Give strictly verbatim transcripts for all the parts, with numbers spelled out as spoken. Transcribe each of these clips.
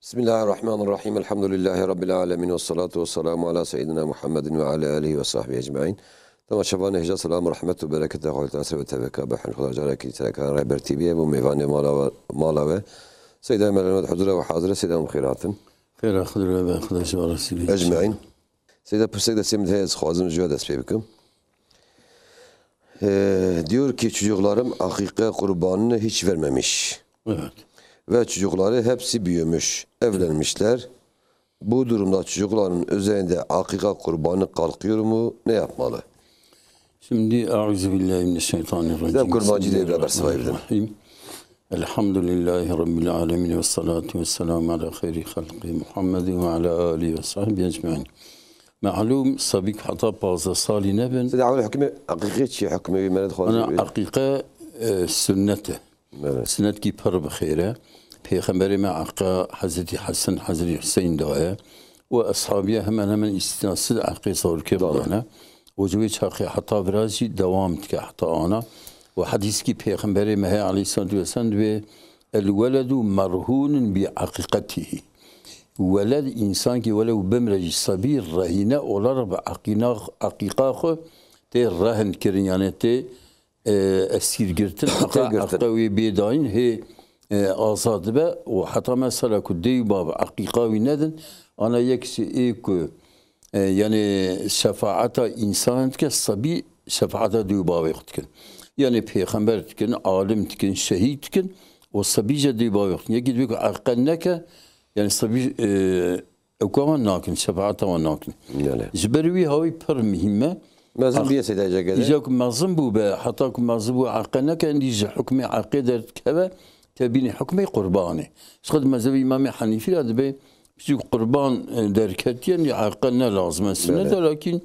Bismillahirrahmanirrahim. Elhamdülillahi Rabbil alemin. Ve salatu ve selamu ala seyyidina Muhammedin ve ala alihi ve sahbihi ecmain. Temaşevanê hêja, selam, rehmet û bereketa Xwedê ser we teveka be. Hal Xweda carekî serkan Rehber T V'ye bo mêvanê mala we, mala we. Seyda Meryem huzura we hazire, Seyda em xêr hatin. Xêra Xwedê be, Xweda ji we razî be. Ecmain. Seyda, pirsek destê min heye, ez xwazim ji we dest pê bikim. Ee, diyor ki çocuklarım akika kurbanını hiç vermemiş. Evet. Ve çocukları hepsi büyümüş, evlenmişler. Bu durumda çocukların üzerinde akika kurbanı kalkıyor mu? Ne yapmalı? Şimdi, Euzubillahimineşşeytanirracim. Size kurbancı diye bir haber sıvayım. Bismillahirrahmanirrahim. Elhamdülillahi Rabbil alemin ve salatu ve selamu ala hayri halqi Muhammedin ve ala alihi ve sahbihi ecmain. Malum, sabîk heta pazdeh salî nebin. Size awel hukmê, akîqê çi hukmê wî, me re dixwazin Ana wî? Akîqe, e, sünnet e. Evet. Sünnet kî pir bi xêr e. Pêxemberê me aqa Hezretî Hesen, Hezretî Hüseyin daye. Û eshabiye hemen hemen îstisnasiz aqê zarokê Doğru. bidane. Û ji wê çaxê heta vira jî dewam dike heta ana. Û hedîskî Pêxemberê me heye aleyhissalatu vesselam dibê, "El weledu merhûnun bi aqiqetihî." Weled, însankî welew bimre jî, sebî rehîne olarak bi aqîna-, aqiqa xwe tê rehn kirin, yani tê, e, esîrgirtin, Tê haqa, girtin. haqa wê bê dayîn hê, e, azad dibe û heta mesela ku dê û bav aqiqa wî nedin, ana yek jî ê ku, e, yani şefaeta însan dike, sebî şefaeta dê û bavê xwe dikin. Yani pêxember dikin, alim dikin, şehîd dikin û sebî jî dê û bavê xwe dikin. Yekî dibê ku aqiqa neke, yani sebî, e, Ew ka wan nakin, şefaeta wan nakin. Belê. Ji ber wî hawî pir muhîm e. Mezin Ah, bûye Seyda Cegede. Îja ku mezin bû be, heta ku mezin bû, eqe neke, endî ji hukmê eqê derdikeve, tebînî hukmê qurbanê. Ji xwe di mezhebê Îmamê Henîfî re dibê, piçûk qurban, e, derketiye, endî eqe ne lazim e, sünnet e, Belê. Lakîn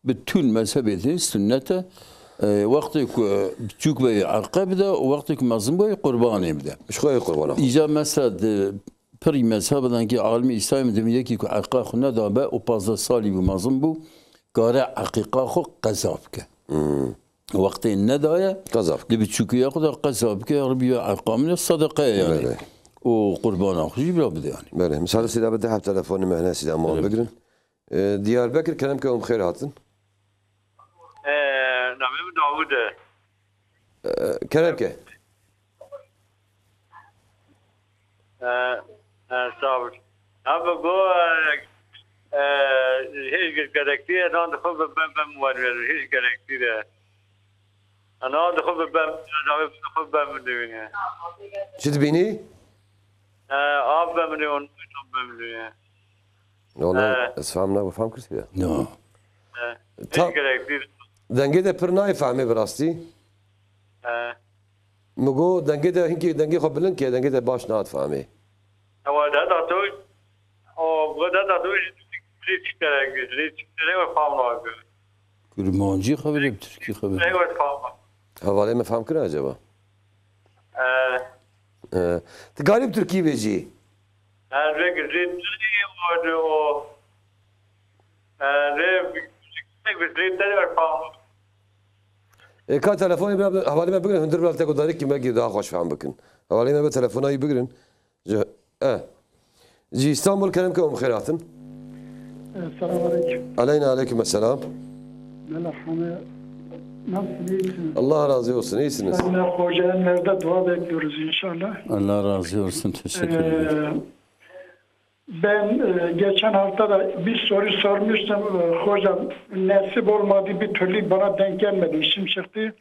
bi tûn mezhebê din sünnet e. E, wextê ku, e, piçûk be, eqe bide, û wextê ku mezin bû, qurbanê bide. Ji xwe qurban e. Îja mesela di Pirî mezheba dengê alimê Îslamê dibin, yekî ku eqqa xwe nedabe û pazdeh salî bû, mezin bû, kare eqîqa xwe qeza bike. Hmm. Wextê nedaye, Qeza bike. Di biçûkiya xwe de qeza bike, ya Rebî ya eqqa min e, sedeqe ye yani. Belê. Û qurbana xwe jî bila bide yani. Belê. Misal Seyda, bi deheb telefonê me hene, Seyda, em wan Belê. Bigirin. Ee, Diyarbekir, kerem ke, em xêr hatin. Ee, navê min Dawûd e. Ee, kerem ke. Ee, ee, sağ ol. Abi bu, ee, ee, hêj gerektiye, nan de xwe bi ben, ben var verir, hêj gerektiye. Nan de xwe bi ben, navê xwe ben dibîne. Çi dibînî? Ee, av ben dibîne, on ben dibîne. Wala Ee. ez fam ne, fam kir ya. No. Ee, Ta- hêj gerektiye. Dengê de pir nayê fehmê bi rastî. Ee. Min got, dengê de hinkî dengê xwe bilind ke, dengê de baş nat fehmê. Ewa, de da tu, o, bu de da tu, lê çi tere, lê çi tere ve fam nake. Kurmancî xebirê, bi tirkî xebirê. Lê ve fam. Hevalê me fam kir acaba? Ee. Ee, tu garî bi tirkî bêjî? Ee, lê, lê, lê, o, ee, lê, lê, lê, lê, lê, fam. Ê, ka telefonê bila, hevalê me bigirin, hundir bila te ku darîkî me gî daha xweş fehm bikin. Hevalê me bi telefona wî bigirin. Ji, e. Ji Îstanbul, kerem ke, em xêr hatin. Selamun aleyküm. Aleyna aleyküm esselam. Mela Hame, nasılsın, iyisin? Allah razı olsun, iyisiniz. Sen de hocanın nerede dua bekliyoruz inşallah. Allah razı olsun, teşekkür ederim. Ee, Ben, e, geçen hafta da bir soru sormuştum. E, hocam, nasip olmadı, bir türlü bana denk gelmedi. İşim çıktı.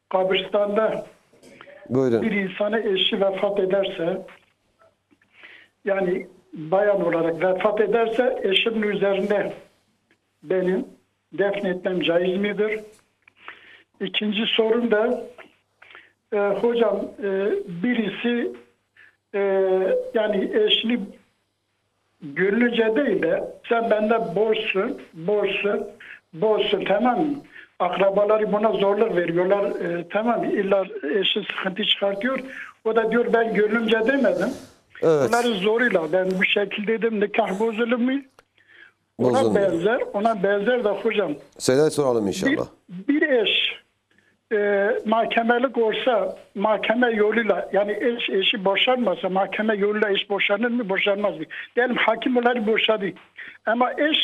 Kabristanda Buyurun. Bir insanı eşi vefat ederse, yani bayan olarak vefat ederse eşimin üzerinde benim defnetmem caiz midir? İkinci sorum da, e, hocam, e, birisi, e, yani eşini gönlünce değil de sen bende borçsun, borçsun, borçsun, tamam mı? Akrabaları buna zorluk veriyorlar, e, tamam mı? İlla eşi sıkıntı çıkartıyor. O da diyor, "Ben gönlümce demedim." Evet. Bunların zoruyla ben bu şekilde dedim, nikah bozulur mu? Ona Bozulmuyor. benzer, ona benzer de hocam. Seyda, soralım inşallah. Bir, bir eş e, mahkemelik olsa, mahkeme yoluyla, yani eş eşi boşanmasa, mahkeme yoluyla eş boşanır mı, boşanmaz mı? Diyelim hakim onları boşadı. Ama eş,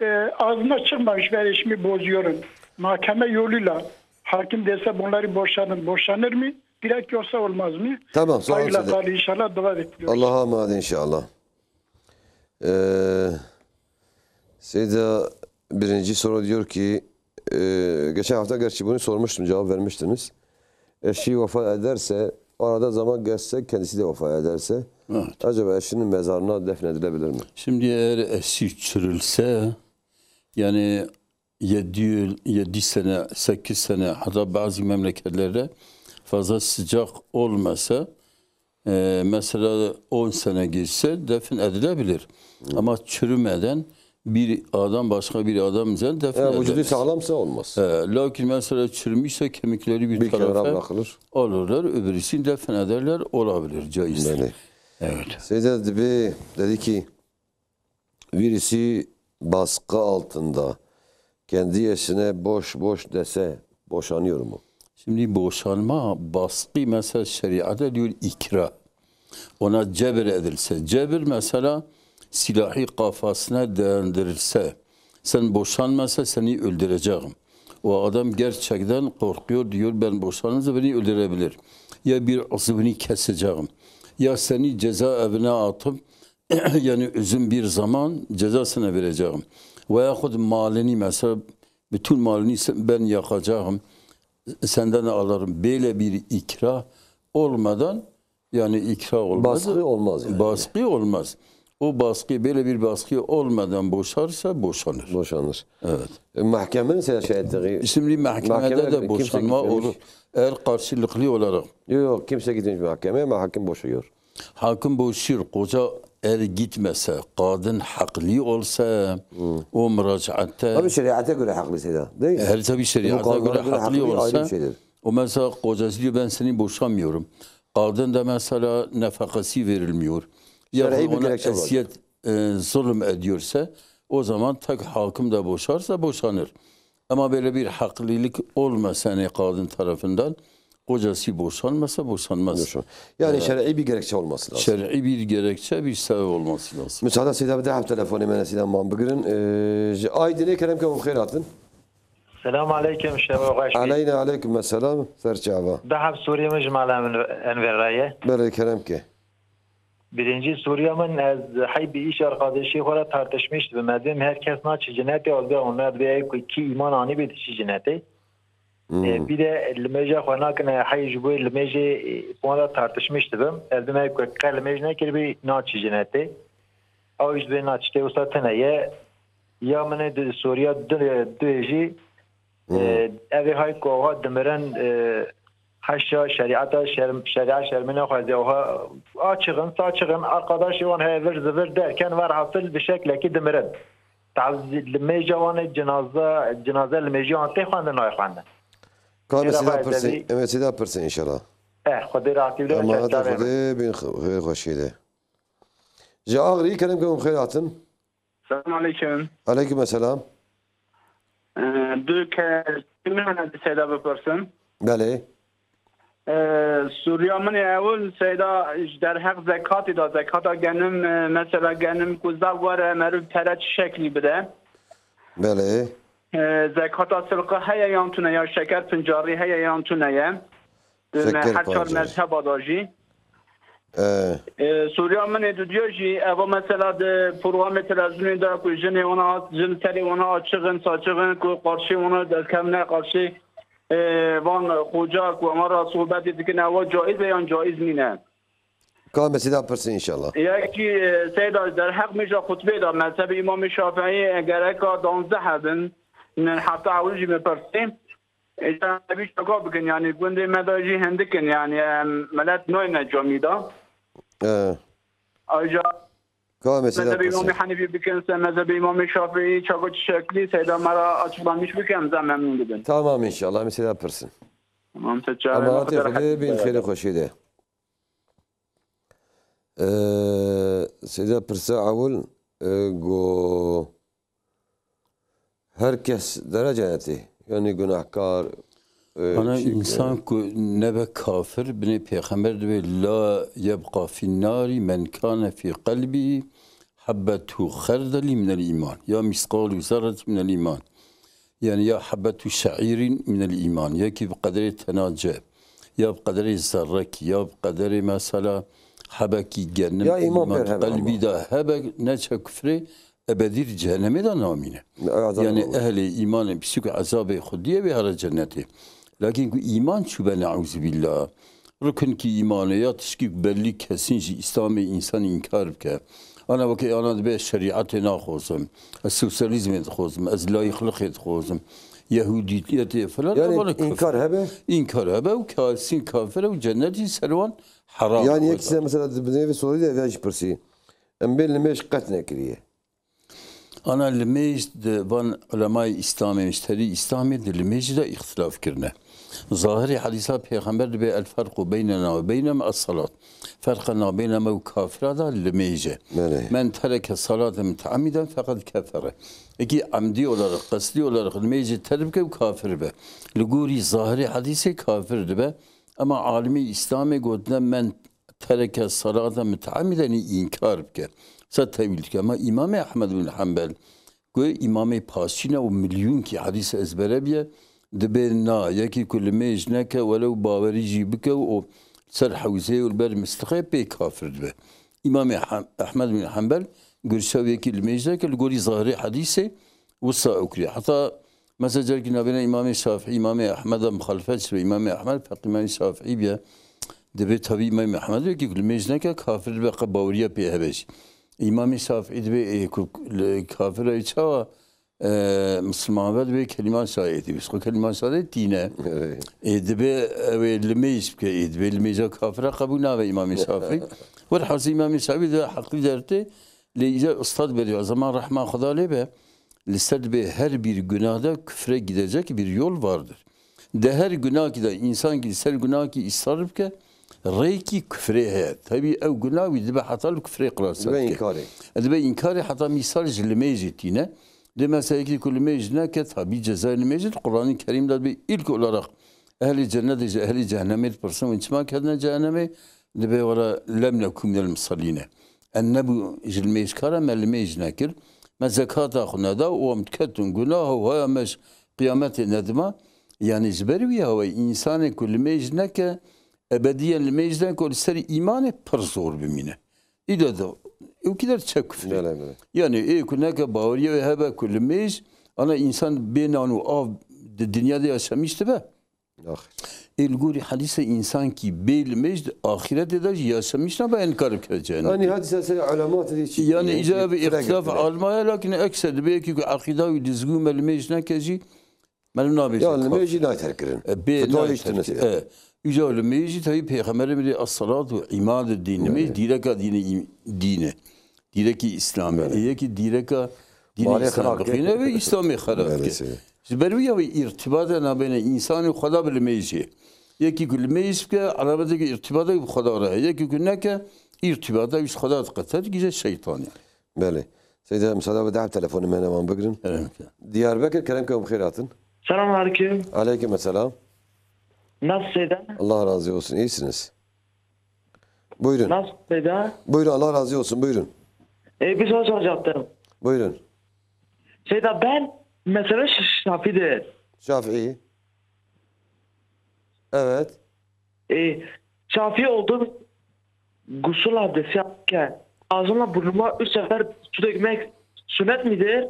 e, ağzına çıkmamış, "Ben eşimi bozuyorum." Mahkeme yoluyla hakim dese bunları boşanın, boşanır mı? Direkt yoksa olmaz mı? Tamam, sağ ol Hayırla Seyda. Kalın inşallah, dua bekliyoruz. Allah'a emanet inşallah. Ee, Seyda birinci soru diyor ki, e, geçen hafta gerçi bunu sormuştum, cevap vermiştiniz. Eşi vefat ederse, arada zaman geçse, kendisi de vefat ederse, Evet. acaba eşinin mezarına defnedilebilir mi? Şimdi eğer eşi çürülse, yani yedi yıl, yedi sene, sekiz sene, hatta bazı memleketlerde fazla sıcak olmasa, e, mesela on sene geçse defin edilebilir. Ama çürümeden bir adam başka bir adam üzerine defin Ya vücudu edilmez. sağlamsa olmaz. E, lakin mesela çürümüşse kemikleri bir Bir kenara tarafa bırakılır. alırlar, öbürsünü defin ederler, olabilir, caizdir. Beni. Evet. Seyda Dibi dedi ki, birisi baskı altında kendi eşine boş boş dese boşanıyor mu? Şimdi boşanma, baskı mesela şeriatta diyor ikrah. Ona cebir edilse. Cebir mesela silahı kafasına dayandirilse, "Sen boşanmasa seni öldüreceğim." O adam gerçekten korkuyor, diyor, "Ben boşanırsa beni öldürebilir. Ya bir uzvunu keseceğim. Ya seni cezaevine atıp yani uzun bir zaman cezasını vereceğim. Veyahut malını mesela, bütün malını se- ben yakacağım, senden de alırım." Böyle bir ikrah olmadan, yani ikrah olmaz. Baskı olmaz yani. Baskı olmaz. O baskı, böyle bir baskı olmadan boşarsa boşanır. Boşanır. Evet. E, mahkemenin sen şahitliği. Şimdi mahkemede Mahkeme de kimse boşanma gitmemiş. olur. Eğer karşılıklı olarak. Yok yok, kimse gitmemiş mahkemeye ama hakim boşuyor. Hakim boşuyor. Koca eğer gitmese, kadın haklı olsa o muracaatte. Tabii şeriata göre haklı Seyda, değil mi? Her tabii şeriata Bu kanunlara göre göre haklı haklı ayrı bir olsa, şeydir. o mesela kocası diyor, "Ben seni boşamıyorum." Kadın da mesela nafakası verilmiyor. Ya Şer'i bir ona gerekçe var. eziyet, e, zulüm ediyorsa, o zaman tek hakim de boşarsa boşanır. Ama böyle bir haklılık olmasa, yani kadın tarafından, kocası boşanmasa boşanmaz. Boşan- Yani Ee, şer'i bir gerekçe olması lazım. Şer'i bir gerekçe, bir sebep olması lazım. Müsaade Seyda, bir daha telefonê me Seyda man bigirin. Ee, ji Aydinê kerem ke hûn xêr hatin. Selam aleyküm, şeva xweş bî. Aleyna aleyküm selam, ser çava. Daha Sûriyê min ji mala min Enver re ye. Belê kerem ke. Birinci soruya min, ez hey bi iş arkadaşê xwe re tartışmış dibim. Ez dibêm her kes naçi cinetê, ez dibêm, onlar dibê ey ku kî îman anî bê diçî cinetê. Hmm. E, bir de limêja xwe nakine, hey ji bo limêjê, e, wan re tartışmış dibim. Ez dibêm ey ku qe limêj nekiribî naçi cinetê. Ew jî dibê naçi tê wisa tune ye. Ya min ê di soruya du, du jî, Hmm. e, ev ê hay ku ava dimirin, e, Haşa şerîeta şerm-, şerîa şermê nexwazê. Oha, açığın, saçığın, arkadaşê wan heye vir zivir derken, verhasil bi şeklekî dimirin. Tazî li mêja wan ê cinaze, cinaze li mêjî wan tê xwendin, nayê xwendin. Ka em ê Seyda pirsin, em ê Seyda pirsin inşallah. Eh, Xwedê rahatî bide. Em ê çavê Xwedê bin xwe-, xwe-, xweşî de. Ji Axrî kerem ke hûn xêr hatin. Selam aleyküm. Aleyküm selam. Ee, du ke min hene di Seyda bipirsin. Belê. Ee, Sûriya min ê ewil Seyda ji derheq zekatê de, zekata genim, e, mesela genim ku zaf were meriv pere çi şeklî bide? Belê. Ee, zekata silqe heye yan tune, ya şeker pincarî heye yan tune ye? Di me Şeker her çar pancarî. mezheba da jî. Ee. Ee, soruya min ê dudiya jî, eva mesela di programê televizyonê de ku jinê wana, jin serê wana açığın, saçığın, ku qarşê wana derkevne, qarşê, ee, van xoca ku wana ra sohbetê dikin, eva caiz e yan caiz nîne? Ka me Seyda pirsin inşallah. Yekî, ee, Seyda, derheq mêja xutbê de mezhebê Îmamê Şafîî, ee, gereka danzdeh hebin, min hefta ewil jî me pirsî. Êşa nebî çaka bikin, yani gundê me de jî hindik in, yani, em, milet nayne camî de. Ee. Ayrıca Ka me Seyda mezhebê Îmamê pirsin. Henîfî bikin, se mezhebê Îmamê Şafîî çaka çi şeklî, Seyda me ra açıklanmış bikin, em zaf memnun dibin. Tamam inşallah, me Seyda pirsin. Tamam, te çare Ama ne hate kadar Xwedê bin xêrê xweşî de. Ee, Seyda pirsa ewil, e, go Her kes dere cenetê. Yani günahkar, e, Ana çi- insan ku nebe kafir, binê pêxember dibê, "La yebqa fî narî men kane fî qelbî hebbetu xerdelî minel îman." Ya misqalu zerretî minel îman. Yani ya hebbetu şe'îrîn minel îman. Yekî bi qederê tenace. Ya bi qederê zerrekî. Ya bi qederê mesela hebekî genim Ya îman îman pêr hebe qelbî ama. de hebek neçe kufrê ebedî di cehennemê de namîne. Ne, azab Yani Allah. ehlê îmanê piştî ku ezabê Xwediyê wê here cennetê. Lakin ku îman çûbe ne'ûzubîllah. Rukinkî îmanê ya tişkî ku belî kesîn jî Îslamê însan înkar bike. Ana wekî ana dibe şerîetê naxwazim. Ez sosyalîzmê dixwazim. Ez layîxlixê dixwazim. Yehûdîtiyetê filan. Yani Evana kufr. înkar hebe? Înkar hebe û kesîn kafir e û cennet jî ser wan heram Yani e. yek size mesela di binêvê sorî de ev jî pirsî. Em bê limêj qet nekiriye. Ana limêj di van ulemayê Îslamê, müşterî Îslamê di limêjî de îxtilaf kirine. Zahirê hedîsa Pêxember dibê el ferqu beynena ve beynem es salat. Ferqa nabeyna me û kafira de limêj e. Belê. Men tereke salate miteamiden feqed kefere. Ekî emdî olarak, qesdî olarak limêjê terk bike û kafir be. Li gorî zahirê hedîsê kafir dibe. Ema alimî Îslamê gotine men tereke salate miteamiden înkar bike. Se tewîl dike. Ema Îmamê Ehmed bin Hembel ku Îmamê Paşî ne û milyûnkî hedîs ezbere biye, dibê na, yekî ku limêj neke, welew bawerî jî bike û ser hewzeyê û li ber mistixê pê kafir dibe. Îmamê Hem-, Ehmed bin Hembel girşa wê yekî limêj neke, li gorî zahirê hedîsê wisa ew kiriye. Heta mesela carekî nabêna Îmamê Şafî, Îmamê Ehmed e, muxalifet ji Îmamê Ehmed, feqî Îmamê Şafî biye. Dibê tabî Îmamê Ehmed wekî ku limêj neke, kafir dibe, qe baweriya pê hebe jî. Îmamê Şafî dibê, ê, ku li kafir e çawa, e, misilman be, dibê kelîman şahidê bîst. Xwe kelîman şahidê tîne. Evet. Ê, dibê ew ê limêj bike, ê, dibê limêja kafira qebûl nabe Îmamê Şafî. Welhasil Îmamê Şafî de heqî dertê, lê îcar ustad berî, zeman rehma Xweda lê be, li ser dibê her bir günahda küfre gidecek bir yol vardır. De her günahkî de, însankî li ser günahkî israr bike, rêkî kufrê heye. Tebî ew günah wî dibe heta li kufrê qilas Dibe dike. înkarê. E, dibe înkarê heta mîsal ji limêjê tîne. Dê mesela yekî ku limêj neke, tabî cezayê limêjê di Qur'anê Kerîm de dibe ilk olarak ehlê cennetê ji ehlê cehennemê dipirsin, hûn çima ketine cehennemê? Dibe were lem neku minel musellîne. Em nebû ji limêjkara me limêj nekir. Me zekata xwe neda û em diketin gunah û haya me ji qiyametê nedima. Yani ji ber wî hawayî însanê ku limêj neke, ebediyen limêj neke û li ser îmanê pir zor bimîne. Îde de ew kî der çe kufrê. Belê, belê. Yani ê ku neke baweriya wê hebe ku limêj ana însan bê nan û av di dinya de yaşamiş dibe. Axir. Ê li gorî hedîsê însankî bê limêj di axîretê de jî yaşamiş nabe, enkar bike cehennemê. Yanî hadîsa serê ulema tedî çi Yani diye, îca bi direkt îxtilaf direkt. almaya, lakin ekser dibe yekî ku eqîda wî dizgû me limêj neke jî, me li nabê Ya, jî limêj kafir. jî nayê terkirin. E, bê Fetwa nayê jî tune terkirin. sê. E, îca limêj jî tevî pêxemberê min dê, "Es-salatu imadu din." Limêj Evet. dîreka dînê, dîn e. Dîrekî Îslamê. Evet. Ê yekî dîreka dînê Malê Îslamê xirab bixîne kir. ve Îslamê xerab Evet, kir. sê. Ji ber wî ya wê îrtibata nabêne însanê Xweda bi limêjê. Yekî ku limêj bike, alameteke îrtibata wî bi Xweda re heye. Yekî ku neke, îrtibata wî ji Xweda diqete, digihîje şeytanê. Belê. Seyda, müsaade bide, telefonê me hemen bigrin. Kerem ke. Diyarbekir, kerem ke, bi xêr hatin. Selam aleyküm. Aleyküm selam. Nasıl Seyda? Allah razı olsun. İyisiniz. Buyurun. Nasıl Seyda? Buyurun, Allah razı olsun. Buyurun. E, bir soru soracaktım. Buyurun. Seyda, ben mesela Ş-, Şafii'dir. Şafii. Evet. E, Şafii oldum. Gusül abdesti alırken ağzımla burnuma üç sefer su dökmek sünnet midir?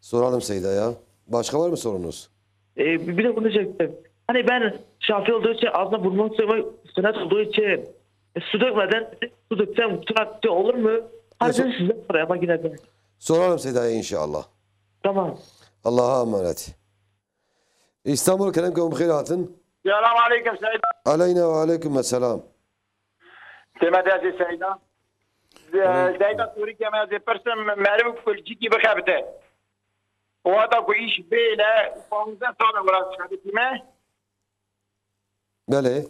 Soralım Seyda'ya. Başka var mı sorunuz? E, bir de bunu diyecektim. Hani ben Şafii olduğu için ağzına burnuma su dökmek sünnet olduğu için, e, su dökmeden su döksem gusül abdesti olur mu? Hadi Yok, sizden sorayım yine de. Soralım Seyda'ya inşallah. Tamam. Allah'a emanet. İstanbul, kerem ke, bi xêr hatin. Selam aleyküm Seyda. Aleyna ve aleyküm selam. Tême dezê Seyda. Aleyküm. Seyda, sorî ke me dê pirsim, meriv ku li cîkî bixebite. Wata ku îş bêle, panzdeh sal e wira dixebitîme. Belê.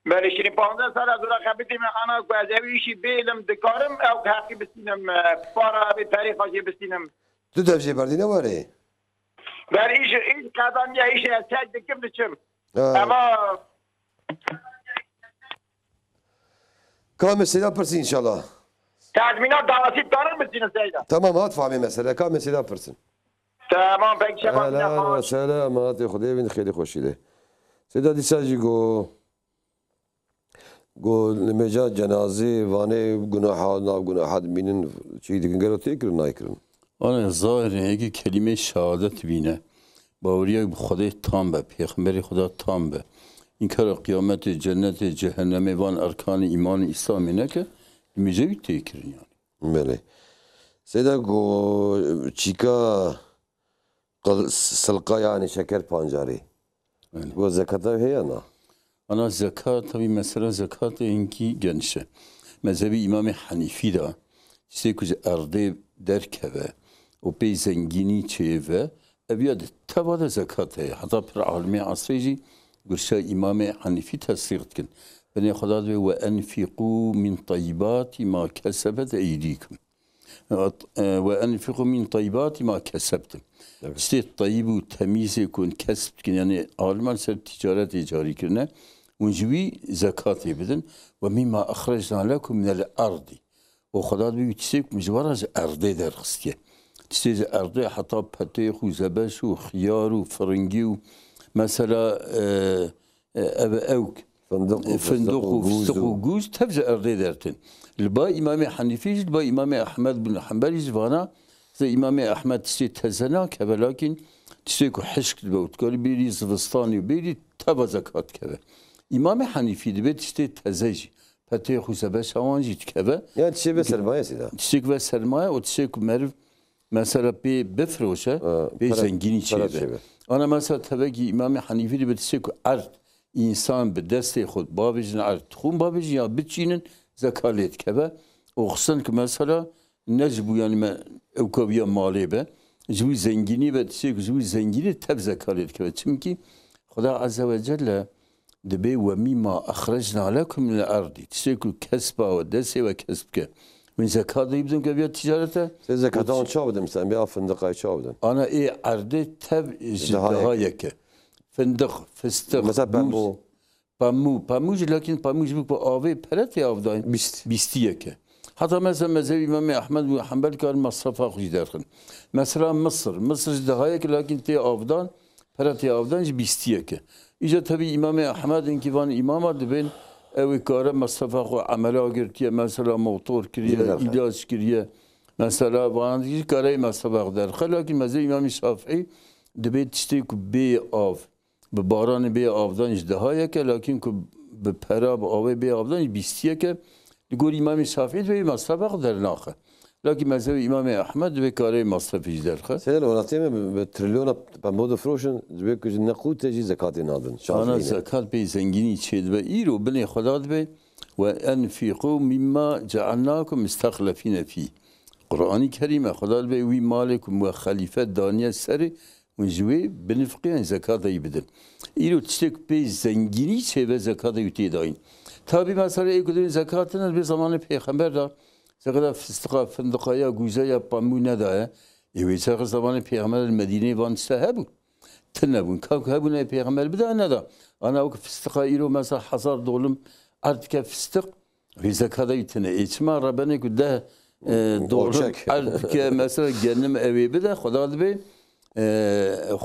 Belê, şirîn, panzdeh sal e wira xebitîme, ana ku ez ew îşî bêlim, dikarim ew heqî bistînim, e, para vê perê xwe jê bistînim. Tu dev jê berdîne warê? Ber îş, îş qedaniye, îş ez tek dikim diçim. Ha. Ama Kamê Seyda pirsî inşallah. Tazmînat dawasî tanir misînin Seyda? Tamam, hat famê mesele. Kamê Seyda pirsin. Tamam, pek şema Helal ve selamatê Xwedê bin xêrî xweşî de. Seyda dîsa jî go, go nimêja cenazê vanê gunaha, nav gunaha dimînin çî dikin, gelo tê kirin, nayê kirin? Ana zahirê yekî kelîmê şehadet bîne. Baweriya bi Xwedê tam be, pêxemberê Xweda tam be. Înkara qiyametê, cennetê, cehennemê, van erkanê îmanê Îslamê neke, nimêja wî tê kirin yani. Belê. Seyda go çîka qil-, silqa yani şeker pancarê. Belê. Go zekata heye na? Ana zekat, tabi mesela zekat hinkî geniş e. Mezhebî Îmamê Henîfî de tiştê ku ji erdê derkeve û pê zengînî çêve, ev ya di teva de zekat heye. Heta pir alimê esrê jî gurşa Îmamê Henîfî tesdîq dikin. Binê Xweda dibê, "Ve enfîqû min tayyibatî ma kesebet eydîkum." E, "Ve enfîqû min tayyibatî ma kesebtum." Evet. Tiştê tayîb û temîzê ku hûn kesb dikin, yani aliman ser ticaretê carî kirine, hûn ji wî zekatê bidin. "Ve mimma exrecna lekum minel erdî." Û Xweda dibê wî tiştê ku min ji we re ji erdê derxistiye. Tiştê ji erdê heta petêx û zebeş û xiyar û firingî û mesela, e, e, ev ewk, Findiq û e, findiq û fistaq û gûz fistiq û û gûz tev ji erdê dertin. Li ba Îmamê Henîfî jî, li ba Îmamê Ehmed bin Hembelî jî vana, zê Îmamê Ehmed tiştê teze nakeve, lakin tiştê ku hişk dibe û dikarî bêrî zivistanê û bêrî teva zekat dikeve. Îmamê Henîfî dibê tiştê teze jî, petêx û zebeşa wan jî dikeve. Yani tiştê ve sermaye Seyda. Tiştê ku ve sermaye û tiştê ku meriv mesela pê bifiroşe, Ha, pê pere, zengînî pere çêbe. çêbe. Ana mesela tevekî Îmamê Henîfî dibe tiştê ku erd, însan bi destê xwe bavêjin erd, dixwin bavêjin ya biçînin, zeka lê dikeve. Û xistin ku mesela ne ji bo yani me ewkaviya malê be, ji wî zengînî be, tiştê ku ji wî zengînî tev zeka lê dikeve. Çimkî Xweda Azze ve Celle dibê, "Ve mimma exrecna lekum minel erdî." Tiştê ku kesba we, destê we kesb ke, wî zekat de bidin ke biya ticarete. Sê zekata wan çawa bidin, mesela, biya findiqayê çawa bidin? Ana ê erdê tev ji Daha daha yek. yeke. Findiq, fistiq, Mesela bûz, pemû. pemû. Pemû jî, lakin pemû jî bi ku avê pere tê avdayîn. Bîst. Bîstiyeke. Heta mesela mezhebî Îmamê Ehmed û Hembel kar mesrefa xwe jî derxin. Mesela Misir. Misir ji daha yeke, lakin tê avdan, pere tê avdan jî bîstiyeke. Îca tevî Îmamê Ehmed hinkî van îmama dibên, ew ê kare mesrefa xwe emela girtiye, mesela motor kiriye, Yine derxe. îlaç kiriye. Mesela van jî kare mesrefa xwe derxe. Lakin mezhebî Îmamê Şafîî dibê tiştê ku bê av, bi baranê bê avdan ji daha yeke, lakin ku bi pera, bi avê bê avdan ji bîstiyeke, li gor Îmamê Şafîî divê mesrefa xwe dernaxe. Lakin mezhebê Îmamê Ehmed divê karê mesrefî jî derxe. Seyda, li welatê me bi, bi trilyona pembo difroşin, divê ku ji ne qûte jî zekatê nadin. Ana Şafîî ne. zekat pê zengînî çêdibe. Îro binê Xweda dibê, "Ve enfîqû mimma cealnakum mistexlefîne fî." Qur'anî Kerîm e, Xweda dibê wî malê ku me xelîfe daniye serê, hûn ji wê binifiqînin, zekata wî bidin. Îro tiştê ku pê zengînî çêbe, zekata wî tê dayîn. Tabî mesela ê ku dibên zekat tine, dibê zamanê pêxember de zekata fistiqa, findiqa ya, gûza ya, pemû nedaye. Ê wê çaxê zamanê pêxember li Medîneyê van tişta hebûn? Tine bûn. Ka ku hebûn ê pêxember bida neda. Ana wek fistiqa îro mesela hezar dolim erd dike fistiq, Wê zekata wî tine. Ê çima rebenê ku deh, e, dolar Olçek. erd dike, mesela genim ewê bide, Xweda dibê, e,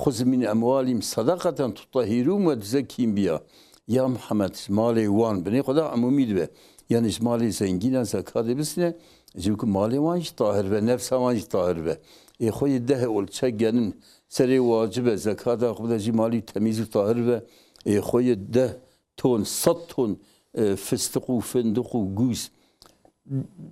"Xuz min emwalihim sadaqeten tutahhiruhum ve tuzekkihim biha." Ya Muhammed, ji malê wan binê Xweda emûmî dibe. Yani ji malê zengînan zekatê bisine, ji ku malê wan jî tahir be, nefsa wan jî tahir be. Ê xwe yê deh olçek genim serê wacib e, zekata xwe bide jî malî temîz û tahir be. Ê xwe yê deh ton, sed ton, e, fistiq û findiq û gûz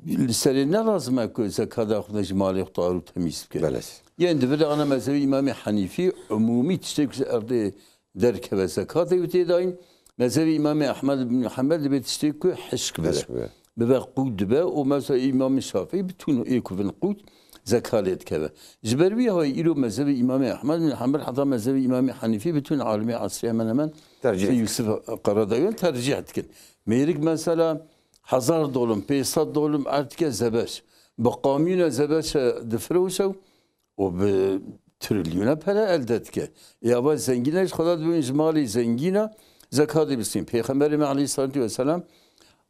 li serê ne lazim e ku zekata xwe de ji malê xwe tahir û temîz bike. Belê. Yên di vir de ana mezhebê Îmamê Henîfî umûmî tiştê ku ji erdê derkeve zekatê wî tê dayîn. Mezhebê Îmamê Ehmed bin Hembel dibê tiştê ku hişk bibe. Hişk bibe. Bibe qût dibe û mesela Îmamê Şafîî bi tûn ê ku bin qût zeka lê dikeve. Ji ber wî hawî îro mezhebê Îmamê Ehmed bin Hembel heta mezhebê Îmamê Henîfî bi tûn alimê esrê hemen hemen Tercîh. Yusuf Qaradawiyan tercîh dikin. Mêrik mesela hezar dolim, pênc sed dolim erd dike zebeş. Bi kamyona zebeşe difiroşe û bi trilyona pere elde dike. Ê ava zengîn e, ji xwe da dibin ji malê zengîna zekatê bistîn. Pêxemberê me aleyhissalatu vesselam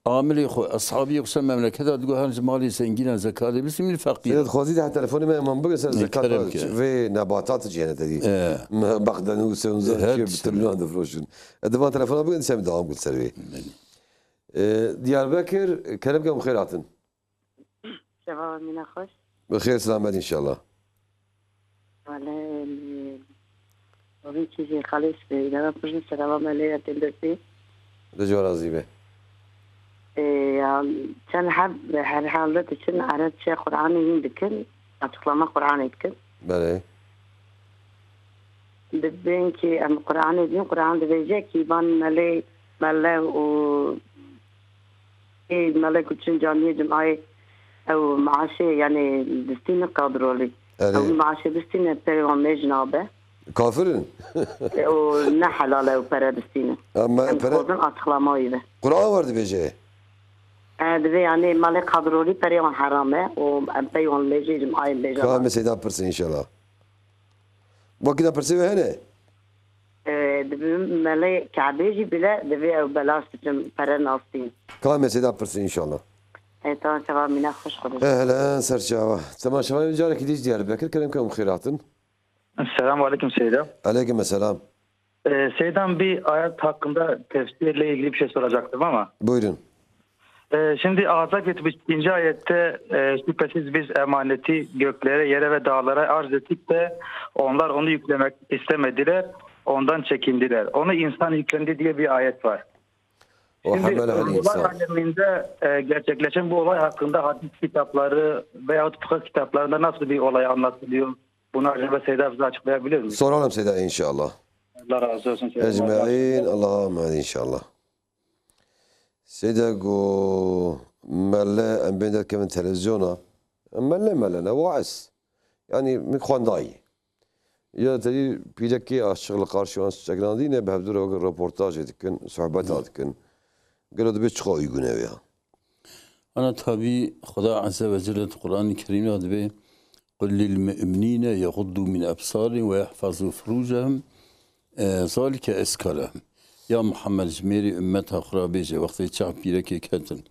amilê xwe, eshabiyê xwe ser memleketa digot, her ji malê zengîna zekatê bistîn, min feqîr. Seyda, dixwazî de telefonê me heman bigir ser zekat kerem ke. Vê nebatat jî hene tedî. E. Me bexdenû, sewza, Her çi tişt. Bi trilyon difroşin. E, di van telefona bigir, dîsa em dewam bikin ser wê. Belê. E, Diyarbekir, kerem ke em xêr hatin. Şeva mîna xweş. Bi xêr selamet înşallah. Wele, e, Ovîn kî jî xalê sibê, îdara pir ji serava me lê ya tendesî. Li cor razî be. E, ya, çend heb, her halde diçin, Erebçe Qur'anê hîn dikin, açıklama Qur'anê dikin. Belê. Dibên kî em Qur'anê dîn, Qur'an dibêje kî van melê, mele û ê mele ku çin camiyê cum'ayê ew maaşê, yani distîne kadrolî. Erê. Ew maaşê distîne pê wan mêj nabe. Kafir in. E, û ne helal e ew pere distîne. Ama Em pere dixwazin açıklamayî be. Qur'an war dibêje. E, divê yani malê kadrolî perê wan heram e û em pey wan mêjê cum'ayê bêje. Ka me seyda pirsin inşallah. Wekî de pirsê wê hene? E, di melê Kebê jî bile divê ew belaş biçin pere nastîn. Ka mesêda pirsê inşallah. E, tamam, çava mîna xweş xwe. Ehlen, ser çava. Temaşevanên carekî dî ji Diyarbekir, kerem ke em xêr hatin. Selamun aleyküm Seyda. Aleyküm selam. E, Seydan, bir ayet hakkında tefsirle ilgili bir şey soracaktım ama. Buyurun. Ee, şimdi Ahzab yetmiş ikinci ayette, e, şüphesiz biz emaneti göklere, yere ve dağlara arz ettik de onlar onu yüklemek istemediler, ondan çekindiler. Onu insan yüklendi diye bir ayet var. O Şimdi hamel e, al olay insan. Aleminde, e, gerçekleşen bu olay hakkında hadis kitapları veyahut fıkıh kitaplarında nasıl bir olay anlatılıyor? Bunu acaba Seyda bize açıklayabilir mi? Soralım Seyda inşallah. Allah razı olsun. Ecmaîn, Allah'a emanet inşallah. Seyda go mele em bên derkevin televizyona. Em mele mele ne waiz. Yani min xwendayî. Ya tedî pîrekê aşiq li qarşî wan çeknandî ne bi hevdû re weke reportajê dikin, sohbeta dikin. Gelo dibê çiqa uygune ya. Ana tabî Xuda Azze ve Celle di Qur'anê Kerîm de dibê, "Qul lil mu'minîne yexuddu min ebsarihim ve yehfazu furucehum, e, zalike ezka lehum." Ya Muhammed, ji mêrê ummeta xwe re bêje, wextê çav pîrekê ketin,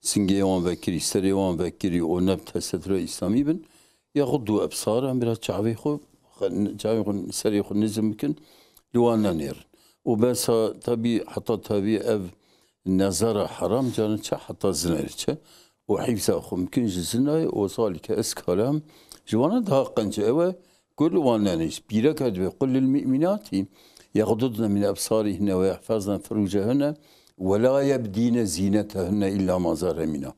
singê wan vekirî, serê wan vekirî û ne bi tesetura Îslamî bin, yexuddu ebsarehum, bira çavê xwe, çavê xwe, serê xwe nizim bikin, li wan nenêrin. Û besa tabî, heta tabî ev nezara heram, carin çi heta zinayê çi. Û hîfza xwe bikin ji zinayê, û zalike ezka lehum, ji wana daha qenc e. Ew e, ku li wan nenê, ji pîreka dibê, "Qul lil mu'minatî yexdudne min ebsarihne ve yehfazne furucehunne ve la yebdîne zînetehunne illa ma zahre minha."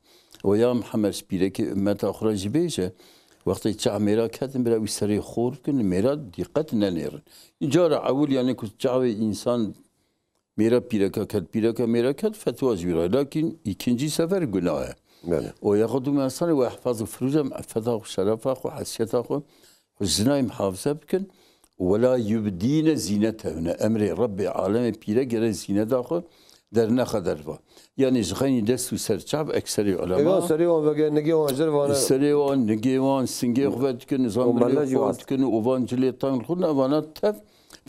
Û ya Mihemed, ji pîrekê ummeta xwe re jî bêje, wextê çav mêra ketin, bira wî serê xor bikin, li mêra dîqet nenêrin. Cara ewil, yani ku çavê însan mêra pîreka ket, pîreka mêra ket, fetwa ji wî re. Lakin îkincî sefer gunah e. Belê. O yexud û mesanê we ehfaz û firûz e, effeta xwe, şerefa xwe, hesiyeta xwe, xwe ji zinayê mihafize bikin. Wela yubdîne zînetehunne. Emrê Rebbê alemê pîre gere zîneta xwe dernexe derva. Yani ji xeynî dest û ser çav ekserê ulema. Evan serê wan vege, nigê wan ji dervane. Serê wan, nigê wan, singê xwe vedikin, nizam O mele bilê jî xwe vast. Dikin û van cilê tang xwe, evana tev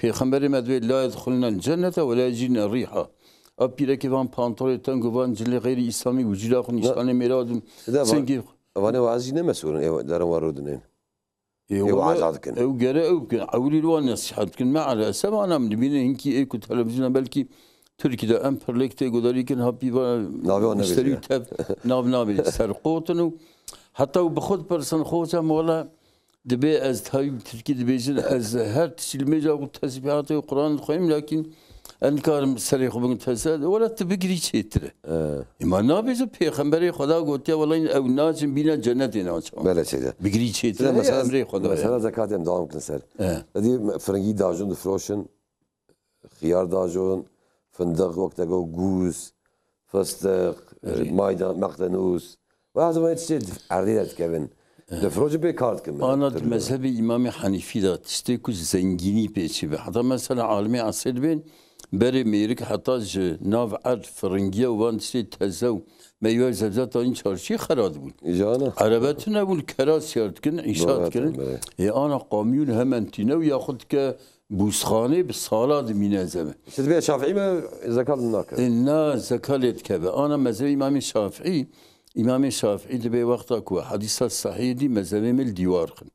Pêxemberê me divê, "La yedxulnel cennete ve la yecîdne rîha." A pîrekê van pantolê teng û van cilê xeyrî îslamî wicûda xwe nîşanê mêra dim. Side va-, singê xwe. Vanê wa ez jî ne mesul in, ê derin wa rûdinên. Ê, Ê wa wele, eza dikin. Ew gere ew bikin. Ewilî li wan nesîhet bikin. Me elesef ana min dibîne hinkî ê ku televizyona belkî Tirkî de em pirlêk tê gudarî kin, ha pîva Navê wan müşterî nebêje. Tev nav nabê serqotin û heta û bi xwe dipersin xwe, wela Dibê ez tayî bi tirkî dibêjin, ez her tiştî li mêja xwe tesbîhatê û Quran dixweyim, lakin ez nikarim serê xwe bingim tese. Wela tu bigirî çêtir e. He. Ema nabêje pêxemberê Xweda gotiye, wela ew naçin bîna cennetê naçin. Bele çêtir e. Bigirî çêtir e, mesela, emrê Xweda ye. Mesela zekat em dewam bikin ser. He. Edî firingî dajin difroşin. Xiyar dajon, findiq, wek te got, gûz, fistiq, Erê. Maydan, meqdenûs. Ve ez tiştê erdê de dikevin. Difrocin pê kar dikin. Ana di mezhebê Îmamê Henîfî de tiştê ku zengînî pê çêbe. Heta mesela alimê esrê dibên berê mêrik heta ji nav erd, firingiya û van tiştê teze û Meywe zebze tanî çarşî xera dibûn. Îcana. Erebe tune bûn, kera siyar dikin, îşa dikirin. Ê ana kamyûn hemen tîne û yaxud dike bûsxanê bi sala dimîne zeme. Siz bê Şafîî me zekat nake. Ê na, zekat lê dikeve. Ana mezhebê Îmamê Şafîî, Îmamê Şafîî dibê wexta ku hedîsa sehîh dî mezhebê me li dîwar xin.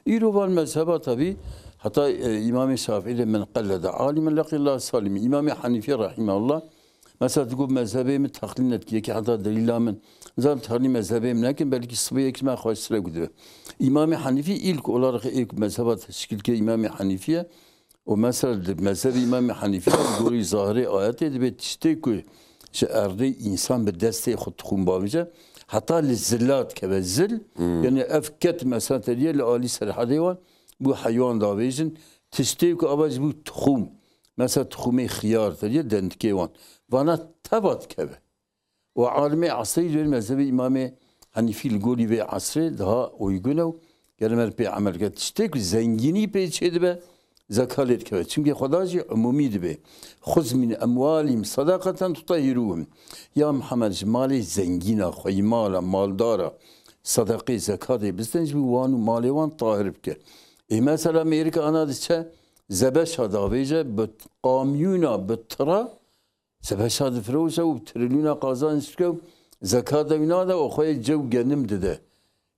Îro van mezheba tabî, heta, e, Îmamê Şafîî de "Men qellede alimen leqiyallah salimî." Îmamê Henîfî rahimehullah, mesela digot mezhebê min teqlîd nedikî, yekî heta delîla min. Zam teqlîd mezhebê min nekin, belkî sibê yekî me xweştir e gudibe. Îmamê Henîfî îlk olarak ê ku mezheba teşkîl ke Îmamê Henîfî ye. Û mesela di mezhebê Îmamê Henîfî de gorî zahirê ayetê dibê tiştê ku ji erdê însan bi destê xwe tixûm bavêje, heta li zila dikeve. Zil, Hmm. yani ev ket mesela te diye li alî serhedê wan bû heywan davêjin, tiştê ku ava ji bû tixûm, mesela tixûmê xiyar te diye dendikê wan. Vana teva dikeve. Û alimê esrê ji mezhebê Îmamê Henîfî li gorî vê esrê daha uygun e û gere me pê emel ke. Tiştê ku zengînî pê çêdibe, zeka lê dikeve. Çimkî Xweda jî umûmî dibê. "Xuz min emwalihim sadaqeten tutahhiruhum." Ya Mihemed, ji malê zengîna xwe, yî mala, maldara, sadaqê, zekatê bisten ji bo wan û malê wan tahir bike. Ê mesela mêrik ana diçe zebeşa davêje bi kamyûna, bi tira, Zebeşa difiroşe û trilyona qazanç dike û zekata wî nade û xwe yê cew genim dide.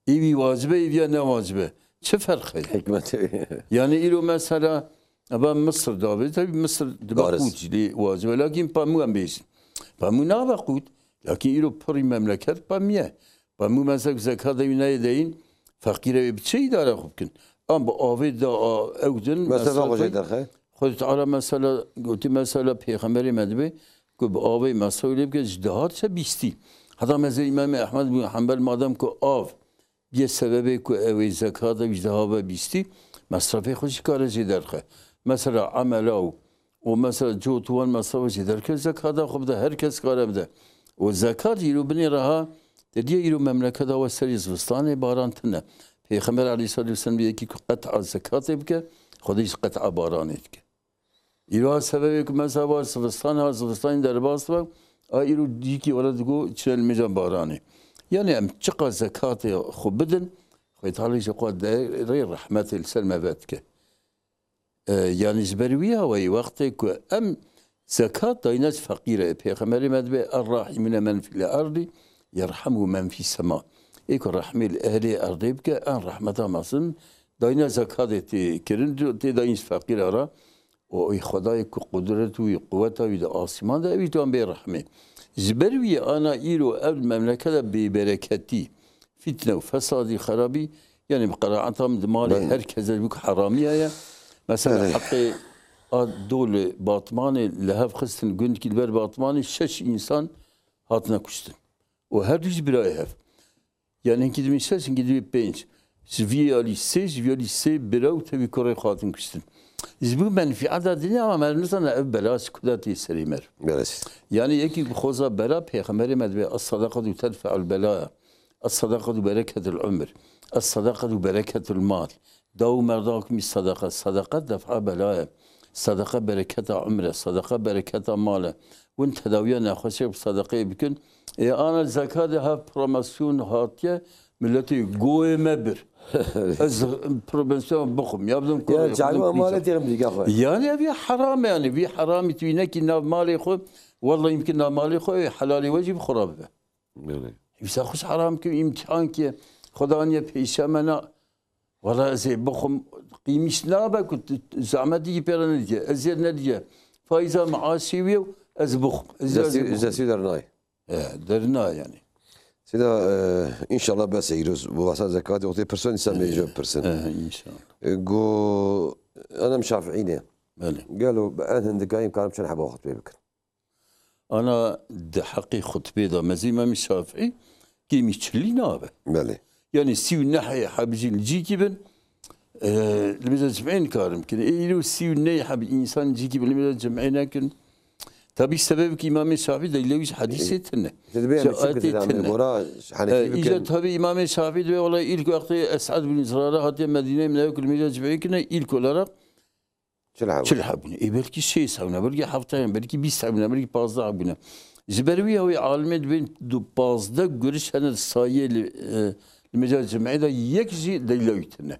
Ê wî wacibe, ê viya ne wacibe. Çi ferq heye? Hikmetê wî. Yani îro mesela eva Misir davê, tabii Misir dibe Baris. Qût jî lê wacibe. Lakin pamû em bêjin. Pamû nabe qût. Lakin îro pirî memleket pamû ye. Pamû mesela zekata wî neyê deyîn, feqîre wê bi çi îdare xwe bikin? Em bi avê da a-, ew din, Mesela mesela xwe jê derxe? Xwedê Teala mesela gotî, mesela Pêxemberê me dibê ku bi avê mesela lê bike, ji dehar çe bîstî. Heta mezhebê Îmamê Ehmed bin Hanbel madem ku av bîye sebebê ku ew ê zekata wî ji deha ve bîstî, mesrefê xwe jî kare jê derxe. Mesela emela û, û mesela cot û wan mesrefa jê derke, zekata xwe bide, her kes kare bide. Û zekat îro binê reha, te diye îro memleketa we serî zivistanê baran tune. Pêxember aleyhissalatu vesselam yekî ku qet'a zekatê bike, Xwedê jî qet'a baranê dike. Îro ha sebebê ku mesela va zivistan ha zivistanê derbas be, a îro dîkî were digo çine li mêja baranê. Yani em çiqa zekatê xwe bidin, Xwedê Teala jî xwe derê rehmetê li ser me vedike. E, yani ji ber wî awayî wextê ku em zekat dayne ji feqîre, Pêxemberê me dibê, "Er-rahimûne men fîl erdî yerhamû men fîs sema." Ê ku rehmê li ehlê erdê bike, em rehmeta mezin dayne zekatê tê kirin, tê dayîn ji feqîra re. Û ê Xwedayê ku qudret wî, quweta wî di asîman de, ew ê tu an bê rehmê. Ji ber wî ana îro ev memleketa bêbereketî, fîtne û fesadî, xerabî, yani bi qenaeta min di malê Belê. Her kes de bûk heramiya ye. Mesela Belê. Heqê a dol Batmanê li hev xistin, gundkî li ber Batmanê şeş însan hatine kuştin. Û her du jî birayê hev. Yani hinkî dibîn şeş, hinkî dibîn pênc. Ji vî alî sê, ji vî alî sê bira û tevî kurê xwe hatin kuştin. Ji bo menfîeta dinya, ama me nizane ev bela ji kuda tê serê me. Belê. Yani yekî bi xoza bela, Pêxemberê me dibê, "Es-sadaqatu tedfe'ul belaya. Es-sadaqatu bereketul umr. Es-sadaqatu bereketul mal." Daw merda hukmî sadaqa. Sadaqa def'a bela ye. Sadaqa bereketa umr e. Sadaqa bereketa mal e. Win tedawiya nexweşê bi sadaqeyê bikin. Ê ana zekatê hev promosyon hatiye, milletê goyê me bir. Ez promosyon bixwim. Ya bidim Ya kurê, çawa bidim malê pîza. Têrim dîga xwe. Yani ev ya heram e yani. Vî heramî tu nekî nav malê xwe. Vallahi yimkin nav malê xwe, ê helalê we jî bi xwe re bibe. Belê. Wisa xwe heram ki, îmtihan ki, Xweda aniye pêşe me na. Wala ez ê bixwim, qîmîş nabe ku tu, tu zehmetî pê re nediye, eziyet nediye. Faiza maaşê wî ye, ez bixwim. Ez, ez Zesî, bixwim. Zesî dernay. E, derna yani. Sida, e, inşallah bes e, îroz bu wasa zekatê, o tê pirsan insan He, mecbur pirsin. He, inşallah. E, go, enem Şafiî ne. Belê. Gelo, en hindikayım karim çend heba xutbê bikin. Ana di heqê xutbê de mezî Îmamê Şafîî kêmî çilî nabe. Belê. Yani sî û neh heb jî li cîkî bin, e, li mêja cimê nikarin bikin. Ê îro sî û neh heb însan cîkî bin li mêja cimê nekin. Tabî sebebek Îmamê Şafîî de lewî ji hedîsê tine. Te dibê Ji em çi ayetê bikin, em tine. Gora Hanefî E, îca bikin. Tabî Îmamê Şafîî dibê, wela îlk wextê Es'ed bin Zurara hatiye Medîneyê, min ew ku li mêja cimê kine, îlk olarak Çil hebûn. Çil hebûne. Ê belkî şêst hebûne, belkî heft hebûne, belkî bîst hebûne, belkî pazdeh hebûne. Ji ber wî ya wê alimê dibên du pazdeh guriş hene di sayê li, e, li mêja cimê de yek jî delîla wî tune.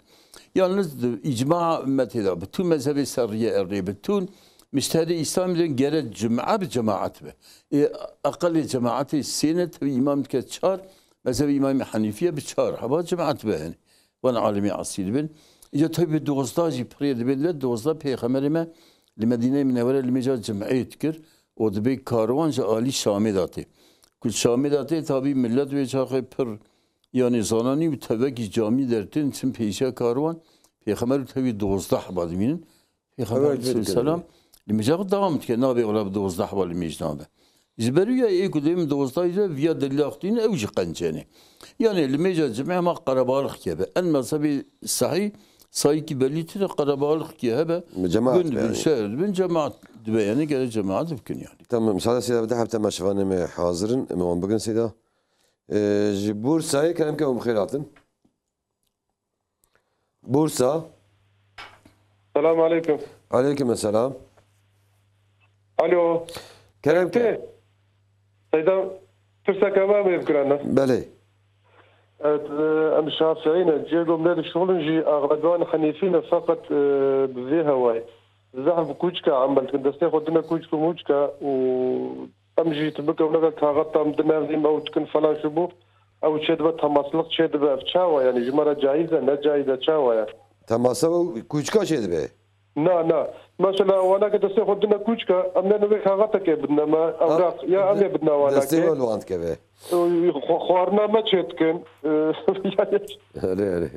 Yalniz di îcmaa ummetê de bi tû mezhebê ser riyê erê bi tûn müştehedê Îslamê de gere cum'a bi cemaat be. Ê, eqelê cemaatê sê ne tevî îmam dike çar, mezhebê Îmamê Henîfiye bi çar heba cemaat be yani. Wan alimê asî dibin. Îca taybê dozdeh jî pirê dibin de dozdeh pêxemerê me li Medîneyê Minewere li mêja cum'ê dikir û dibê karwan ji alî Şamê de tê. Ku Şamê de tê tabî millet wê çaxê pir yanî zananî û tevekî camî dertên çin pêşiya karwan pêxemer û tevî dozdeh heba dimînin. Pêxember Evet, aleyhisselam li mêja xwe dewam dike, nabe wela bi dozdeh heba li mêj nabe. Ji ber wî ya ê ku dê min dozdeh jî viya delîla xwe tînin, ew jî qencenê. Yani li mêja cimê hema qerebalixkê be. En mezhebê sehî sayîkî belî tune qerebalixkê hebe. Cemaat Gund be bin, yani. Şehir bin, cemaat dibe yani gere cemaat bikin yani. Tamam, müsaade size bir de hepte meşvanê me hazirin, me wan bigin seyda. Ee, ji Bursa'yê kerem ke hûn bi xêr hatin. Bursa. Selam aleyküm. Aleyküm selam. Alo. Kerem ke. Seyda, pirseke me bê bikirana. Belê. Evet, e, em Şafiî ne. Cihê ku em lê dişixulin jî axlebê wan Henîfî ne, feqet, e, bi vê hewayê. Zehf bi kûçka emel dikin. Destê xwe dine kûçk û mûçka û Em jî tu bike û neke kaxet tam di nevdîm ew dikin falan şu bu. Ew çê dibe, temaslik çê dibe. Ev çawa yani? Ji me re caiz e, ne caiz e, çawa ye? Temasa ew kûçka çê dibe? Na, na. Mesela wanake destê xwe dine kûçka, em ne nivê kaxetekê bidine me, Ha, ewraq, ya em de-, ê bidine wanake. Destê we li wan dikeve. Xwe-, xwarina me çê dikin. Yani Erê, erê.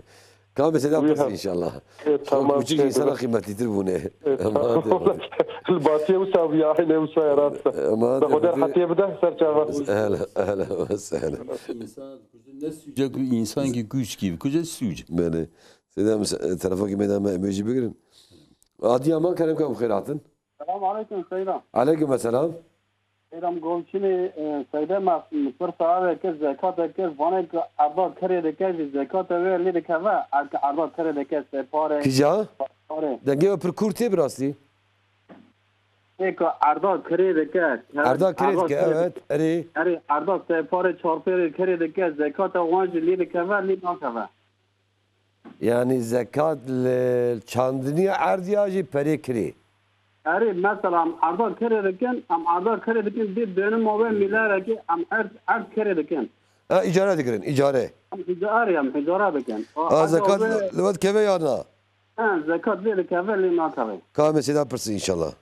Ka mesela Wî pirs ha. inşallah. E, Şok tamam, küçük şey insana dibe. Kıymetlidir bu ne? E, Ama tamam. hadi. Li Batiyê wisa bûye, aynê wisa ye, rast e. Ama hadi, Xwedê hadi. Rehetiye bide, ser çava. Ehla, ehla, ve sehla. Cek insan ki güç gibi, kuca suç. Beni. Seyda, e, telefon ki meydana emêjî bigirin. Adiyaman kerem ka bi xêr hatin. Selam aleyküm Seyda. Aleyküm selam. Seyda, em govçinê, e, Seyda, me pirsa avê kir, zekatê kir, vanê ku erda kirê dike jî zekatê wê lê dikeve, er ku erda kirê dike sê parê, Kija? parê. Dengê we pir kûr tê bi rastî. Ê ku erda kirê dike, Erda kirê dike, evet, erê. Erê, erda sê parê, çar parê kirê dike, zekatê wan jî lê dikeve, lê nakeve. Yani zekat li çandiniya erdiya jî perê kirê. Erê, mesela em erda kirê dikin, em erda kirê dikin, dê dönüma wê milerekê em erd, erd kirê dikin. Ha, îcare dikirin, îcare. Em îcare, em îcare dikin. O Ha, erda zekat wê li we dikeve ya na? Ha, zekat lê dikeve, lê nakeve. Ka em ê seyda pirsin inşallah.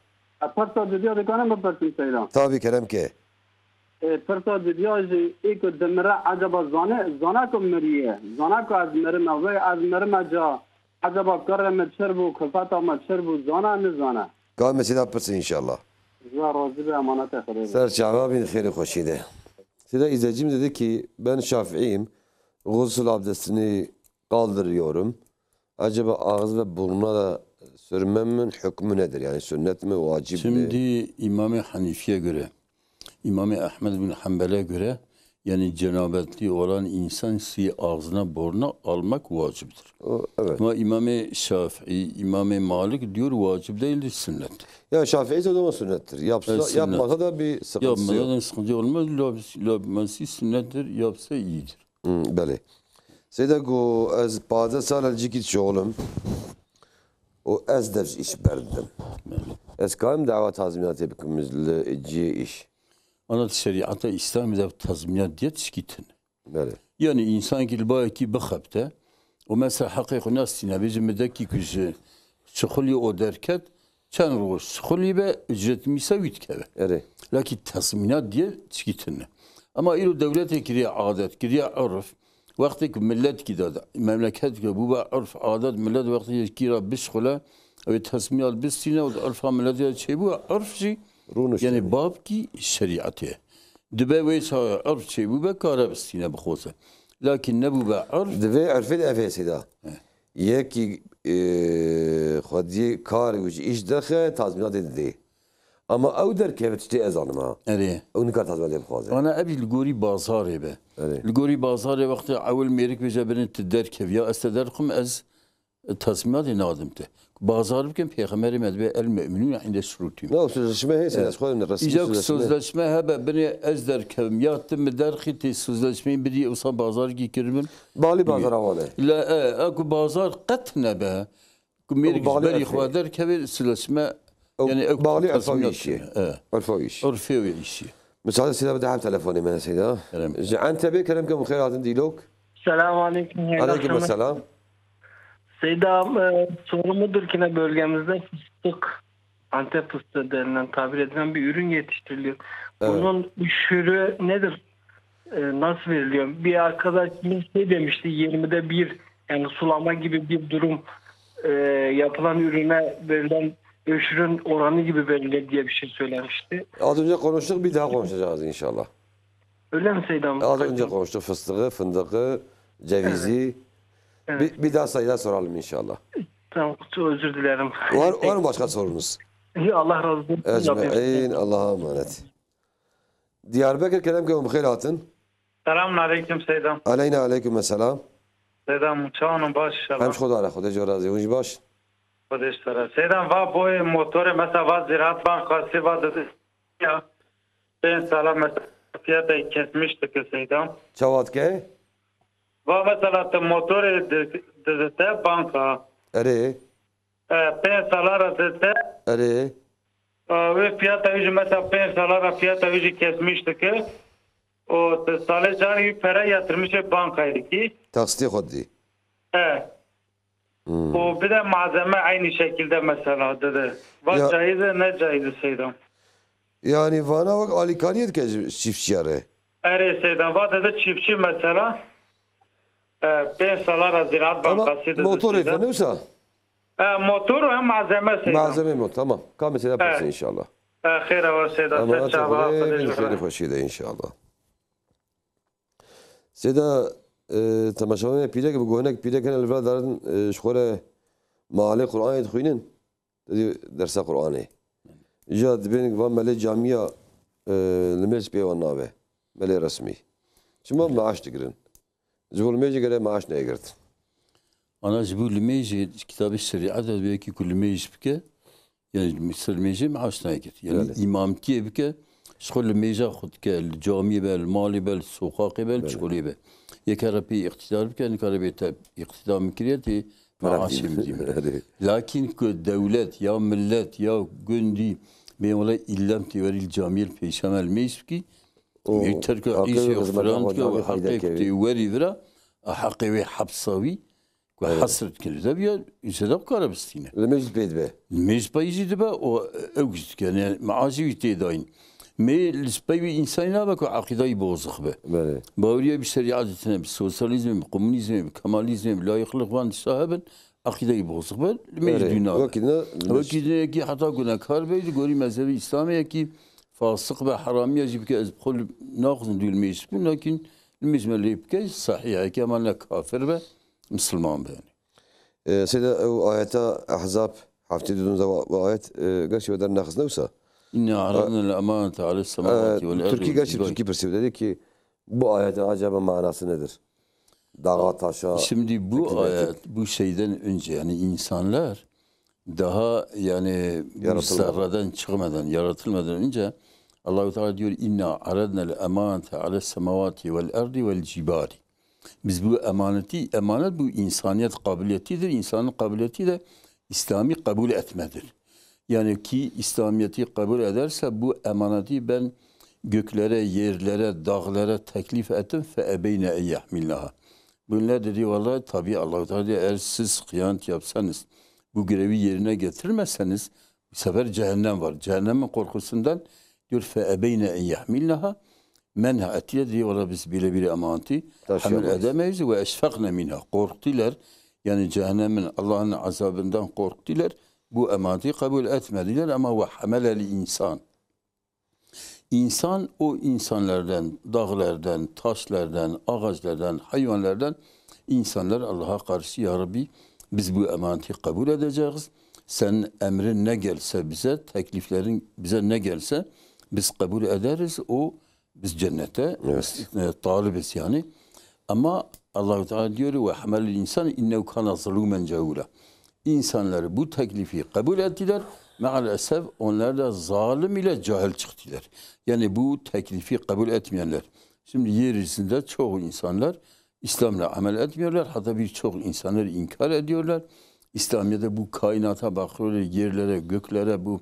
E, pirsa didiya dikanim bipirsim seyda. Tabii, kerem ke. Ê, pirsa didiya jî, ê ku dimire, eceba zane, zana ku miriye, zana ku ez mirime, wê ez mirime ca, eceba kurê min çir bû, kufeta min çir bû, zana nizane? Ka em ê seyda pirsin inşallah. Ji we razî be, emanetê Xwedê be. Ser çava bîn, xêr û xweşî de. Seyda, izleyicim dedi ki, ben Şafiiyim, gusül abdestini kaldırıyorum. Acaba ağız ve burnuna da sürmem mi, hükmü nedir? Yani sünnet mi, vacip mi? Şimdi İmam-ı Hanifi'ye göre, İmam-ı Ahmed bin Hanbel'e göre, yani cenabetli olan insan suyu ağzına, burnuna almak vaciptir. O, evet. Ama İmam-ı Şafii, İmam-ı Malik diyor vacip değildir, sünnettir. Ya Şafii ise o zaman sünnettir. Yapsa, E, sünnet. yapmasa da bir sıkıntısı Yapmasa yok. da sıkıntı olmaz. Lab-, labmesi sünnettir, yapsa iyidir. Hı, belê. Seyda ku ez pazdeh sal li cîkî dişixulim û ez dev ji îş berdidim. Ez karim dawa tazmînatê bikim li cihê îş? Ana di şerîeta Îslamê de tazmînat diye tişkî tune. Belê. Yani însankî li bayekî bixebite û mesela heqê xwe nestîne, bêje min dekî ku ji şixulî o derket, çend roj şixulî be, ücret mîsa wî dikeve. Erê. Lakî tazmînat diye tişkî tune. Ama îro dewletê kiriye adet, kiriye urf. Wextê ku miletkî de, memleketkî de bûbe urf, adet, milet wextê yekî re bişixule, ew ê tazmînat bistîne û di urfa miletê de çêbû, urf jî, Rûniştine. yani babkî şerîetê ye. Dibe wê çaxê urf çêbûbe, kare bistîne bixoze. Lakîn nebûbe urf. Divê urfê de ev hê seyda. He. Yekî, e, xwediyê kar û ji îş derxe, tazmînatê didê. Ama ew derkeve tiştê ez zanim ha. Erê. Ew nikare tazmînatê bixwaze. Ana ev li gorî bazarê be. Erê. Li gorî bazarê wextê ewil mêrik bêje binê tu derkev. Ya ez te derxim, ez, teslimatê nadim te. Bazar bikin, Pêxemberê me dibe el mu'minûne inde şurûtî. Na, sözleşme heye, sen ez xwe resmî Îca ku sözleşme. Sözleşme hebe binê ez derkevim, ya tu mi derxî tê sözleşmeyê bidî, wisa bazar kî kiribin. Balî bazar awane. La, e, e, ku bazar qet nebe. Ku mêrik ji berî xwe derkeve, sözleşme, yani ew bağlı urfa işi. E. Urfa işi. Urfê wê işi. Müsaade Seyda, bir daha telefonê me Seyda. Kerem. Ji Entebê kerem ke, xêr hatin dîlok. Selamun aleyküm, hayırlı akşamlar. Aleyküm selam. Seyda, e, sorumudur ki ne bölgemizde fıstık, Antep fıstığı denilen, tabir edilen bir ürün yetiştiriliyor. Evet. Bunun üşürü nedir? E, nasıl veriliyor? Bir arkadaş bir şey demişti, yirmide bir, yani sulama gibi bir durum, e, yapılan ürüne verilen öşürün oranı gibi verilir diye bir şey söylemişti. Az önce konuştuk, bir daha konuşacağız inşallah. Öyle mi Seyda? Az önce konuştuk fıstığı, fındığı, cevizi. Evet. Evet. Bir, bir daha Seyda soralım inşallah. Tamam, çok özür dilerim. Var, var mı başka sorunuz? İyi, Allah razı olsun. Ecmaîn, Allah'a emanet. Diyarbekir, kerem ke, bi xêr hatin. Selamun aleyküm Seyda. Aleyna aleyküm selam. Seyda, çawanın baş inşallah. Hem şkodara, Xwedê cor razî, hûn jî baş. Xwedê ji te re. Seyda, va boyê motorê, mesela va Ziraat Bankası va dedi ya, pênc sala mesela fiyatê kesmiş dike Seyda. Çawa dike? Va mesela te motorê di-, didite banka. Erê. E, pênc sala re didite. Erê. E, wê fiyata wî jî mesela pênc sala re fiyata wî jî kesmiş dike. Û di salê carî wî pere yatırmışê bankayê dikî. Taksitê xwe didî. E. Hmm. Û bir de malzeme aynı şekilde mesela dedi. Va caiz e, ne caiz e Seyda? Yani vana wek alîkariyê dike ji çiftçiya re. Erê Seyda, va dedi çiftçi mesela, e, pênc sala re Ziraat Bankası dedi. Ama motorê fe ne wisa? E, motor hem malzeme Seyda. Malzeme motor, tamam. Ka mesela pirse inşallah. E, xêra we Seyda, ser çava, Xwedê ji we razî. Xêrê xweşî de inşallah. Sêda, e, temaşevanê pîrek bi guhenek pîrek hene li vir darin, e, ji xwe re mealê Qur'anê dixwînin. Te dî dersa Qur'anê. Îja dibên van melê camiya, e, limêj pê wan nabe. Melê resmî. Çima meaş digirin? Ji bo limêjê gere meaş neyê girt. Ana ji bo limêjê kitabê şerîet de yekî ku limêj bike, yani ser limêjê meaş nayê girt. Yani îmamtiyê bike, ji xwe limêja xwe dike, li camiyê be, li malê be, li soqaqê be, li çolê be. Yeke re pê îqtîdar bike, nikare bê te îqtîda min kiriye, tê meaşê min dî min. Lakin ku dewlet ya millet ya gundî bê wele îllem tê werî li camiyê li pêşa me limêj bikî, Û terka îşê filan dike û heqê ku tê werî vira, a heqê wê hepsa wî ku hesr dikir. Debiya îşe de bikare bistîne. Limêj pê dibe. Limêj pey jî dibe û ew jî dike. Yani meaşî wî tê dayîn. Mê li pey wî însanî nabe ku eqîdayî bozix be. Baweriya bi şerîetê tine, bi sosyalîzmê, bi komunîzmê, bi kemalizmê, bi layîqlix van tişta hebin, eqîdeyî bozix be, limêj dû nabe. Wekî ne, wekî dinekî heta gunekar be, li gorî mezhebê Îslamê yekî fasiq be, heramiya jî bike, ez bi xwe naxwazim dû limêj bikim, lakin limêj me lê bike, sehîh e, yekî hema ne kafir be, misilman be yani. E, Seyda, ew ayeta Ehzab heftê du, wa, wa ayet, e, gerçi we dernexist ne wisa? İnna aradna el emanete ales semavati vel erdi vel cibali. Tirkî gerçi tirkî pirsî, dedi ki, bu ayetin acaba manası nedir? Dağa, taşa, Şimdi bu ayet, bu şeyden önce, yani insanlar daha yani bu zerreden çıkmadan, yaratılmadan önce Allahu Teala diyor, "İnna aradna el emanete ala semavati vel erdi vel cibali." Biz bu emaneti, emanet bu insaniyet kabiliyetidir. İnsanın kabiliyeti de İslami kabul etmedir. Yani ki İslamiyetî qebûl ederse, bu emanetî ben göklere, yerlere, dağlara teklif ettim, fe ebeyne en yehmilnaha. Bunlar dedi, vallahi tabi Allahu Teala diyor, eğer siz hıyanet yapsanız, bu görevi yerine getirmeseniz, bu sefer cehennem var. Cehennemin korkusundan diyor, fe ebeyne en yehmilnaha. Menha ettiler, diyor, vallahi biz bile bir emaneti hamil edemeyiz ve eşfekne minha. Korktular. Yani cehennemin, Allah'ın azabından korktular. Bu emaneti kabul etmediler ama ve hamelel insan. İnsan o insanlardan, dağlardan, taşlardan, ağaçlardan, hayvanlardan insanlar Allah'a karşı, "Ya Rabbi, biz bu emaneti kabul edeceğiz. Senin emrin ne gelse bize, tekliflerin bize ne gelse biz kabul ederiz." O biz cennete, e, talibiz yani. Ama Allahu Teala diyor, "Ve hamelul insan innehu kana zalumen cehula." İnsanları bu teklifi kabul ettiler. Maalesef onlar da zalim ile cahil çıktılar. Yani bu teklifi kabul etmeyenler. Şimdi yeryüzünde çoğu insanlar İslam'la amel etmiyorlar. Hatta birçok insanlar inkar ediyorlar. İslamiyet'te bu kainata bakıyorlar, yerlere, göklere, bu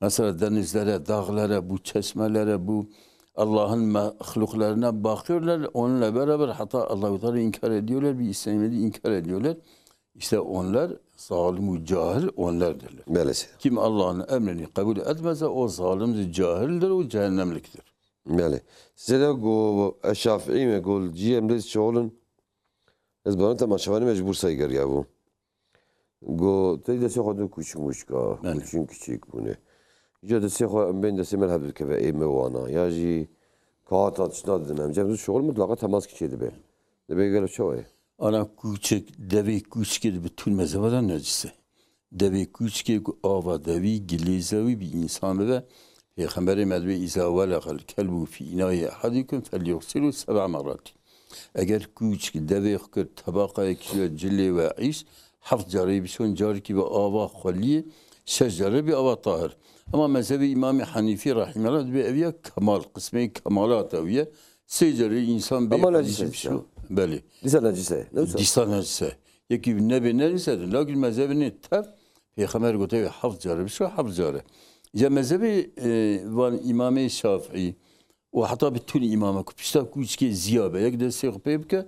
mesela denizlere, dağlara, bu çeşmelere, bu Allah'ın mahluklarına bakıyorlar. Onunla beraber hatta Allahu Teala inkar ediyorlar, bir İslamiyet'i inkar ediyorlar. İşte onlar zalim ve cahil onlardırlar. Maalesef. Kim Allah'ın emrini kabul etmezse o zalimdir, cahildir, o cehennemliktir. Belê. Sê de got, "Ez Şafîî me, got, cî em lê şixulin." Ez baran temaşevanê me ji Bursayê geriya bû. Got, "Tey destê xwe dû kûçik mûçika, Belê. Kûçin kiçik bûne. Îca destê xwe em bên destê me li hev dikeve ê me wana. Ya jî kağıt atışına didin em. Cem dû şixul mutlaqa temas kiçê dibe. Dibe gelo çawa ye?" Ana kûçik, devê kûçikê dibe tûn mezheba de necis e. Devê kûçikê ku ava devî, gilêza wî bi însan bibe, Pêxemberê me dibê, "Îza weleqel kelbu fî înayî ehadikum felyuxsilû seb'a merratin." Eger kûçik devê xwe kir tebaqayek ji cilê we îş, heft carê bişon, carekî bi ava xweliyê, şeş carê bi ava tahir. Ama mezhebê Îmamê Henîfî rahîmehullah dibê ev ya kemal, qismê kemalat ew ye. Sê carê însan bê Ama qelî necîs e bişo. Belê. Dîsa necîs e. Ne wisa? Dîsa necîs e. Yekî nebê necîs e. Lakin mezhebê nê tev Pêxember gote wê heft care bişo, heft care. Ya mezhebê, e, van Îmamê Şafîî û heta bi tûn îmama ku pişta kûçikê ziya be, yek destê xwe pê bike,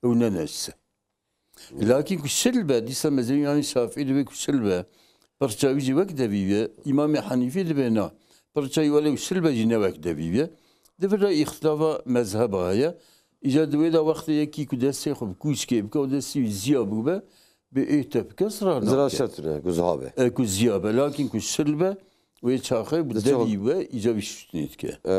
ew ne necîs e. Lakin ku şil be, dîsa mezhebê Îmamê Şafîî dibê ku şil be, pirça wî jî wek devî be, Îmamê Henîfî dibê na. Pirça wî welew şil be jî ne wek devî be. Di vir de îxtilafa mezheba heye. Îca di wê de wextê yekî ku destê xwe bi kûçikê bike û destê wî ziya bûbe, bi ê te bike zirar Zirar nake. Şer tune, ku ziha be. E, ku ziya be, lakin ku şil be, wê çaxê bi Di çax- devî be, îca wî şûştinê dike. E,